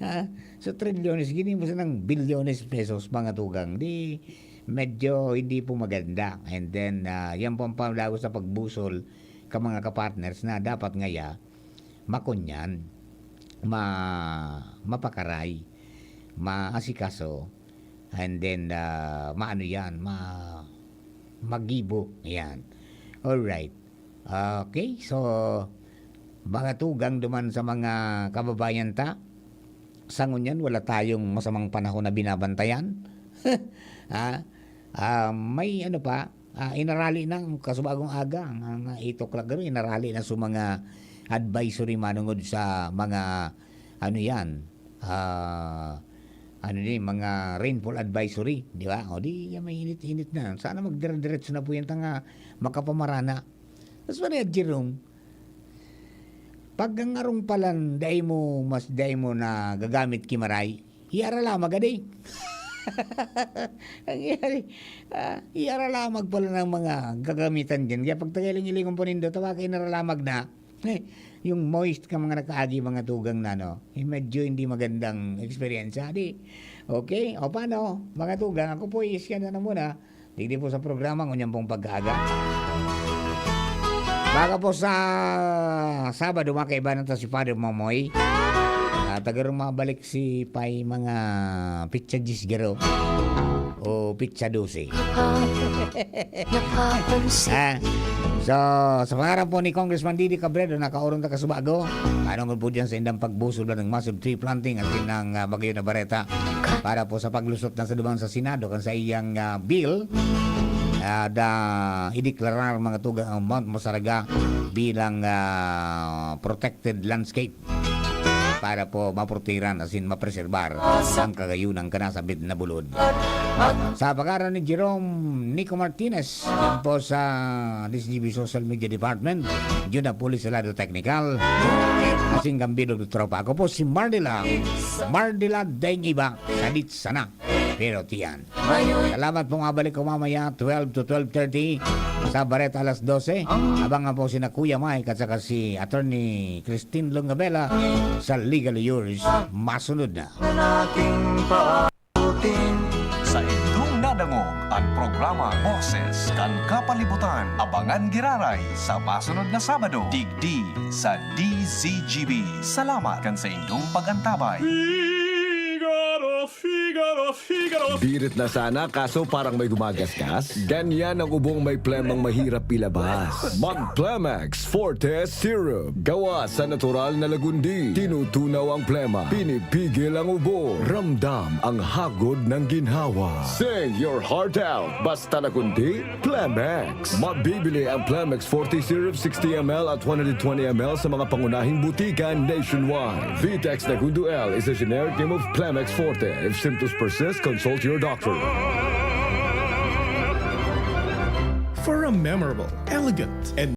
Ah, sa trilyones, gini mo sanang bilyones pesos, mga tugang. Di, medyo hindi po maganda. And then, ah, yan po ang palago sa pagbusol ka mga kapartners na dapat ngaya makunyan, ma-, mapakaray, maasikaso, and then, ah, maano yan, ma-, magibo. Yan. Alright. Okay, so, mga tugang duman sa mga kababayan ta, sa ngunyan, wala tayong masamang panahon na binabantayan. Ha? Ah, may ano pa, ah, inarali na ang kasubagong aga, ang, ang eight o'clock garo, inarali na sa mga advisory manungod sa mga, ano yan, ah, ano ni, mga rainfall advisory, di ba? O di, yan, may init-init na. Sana magdire-diretso na po yan, tanga makapamarana. Tapos, Maria Jerome, pag ang arong palan, dai mo, mas dai mo na gagamit ki maray, iaralamag, adi. Ang iyari, ah, iaralamag pala ng mga gagamitan dyan. Kaya pag tagailing-ilingon po nindo, tawagin na ralamag na. Eh, yung moist ka mga nakaagi, mga tugang na, no? Eh, medyo hindi magandang eksperyensya, di. Okay? O paano, mga tugang? Ako po, iisyan na, na muna. Digdi po sa programa, ngunyan pong pagkaaga. Baga po sa Sabado, mga kaibanan ta si Father Mamoy. Ah, tagarong mabalik si Pay mga pitsa diyes garo. o pitsa dose. Ah. So, sa pangaran po ni Congressman Didi Cabredo, nakaorong ta kasubago. Ano nga po dyan sa indang pagbusol na ng massive tree planting at yun ang, ah, bagyo na bareta para po sa paglusot na sa duman sa Senado kan sa iyang, ah, bill, ah, da, ideklarar mga tugang ang Mount Masaraga bilang, ah, protected landscape para po maprotehiran asin mapreserbar ang kagayunan kan nasabit na bulod. Sa pangaran ni Jerome Nico Martinez, yan po sa D Z G B Social Media Department, Juna Police sa lado technical, asin gambidog na tropa. Ako po si Mardila, Mardila Deng Iba, sadit sana. Pero tiyan. Salamat po, mabalik ko mamaya, twelve to twelve thirty. Sa Bareta, alas dose. Abangan po sina Kuya Mike at saka si Attorney Christine Longabela sa Legally Yours. Masunod na. Sa indong nadangog an programa Boses kan Kapalibutan. Abangan giraray sa masunod na Sabado, digdi sa D Z G B. Salamat kan sa indong pag-antabay. Figaro, Figaro, Figaro. Birit na sana, kaso parang may gumagasgas. Ganyan ang ubong may plemang mahirap ilabas. Mag Plemex Forte Syrup. Gawa sa natural na lagundi. Tinutunaw ang plema. Pinipigil ang ubo. Ramdam ang hagod ng ginhawa. Sing your heart out. Basta lagundi, Plemex. Mabibili ang Plemex Forte Syrup sixty M L at one hundred twenty M L sa mga pangunahing butika nationwide. Vitex Nagundo L is a generic name of Plemex Forte. If symptoms persist, consult your doctor. For a memorable, elegant, and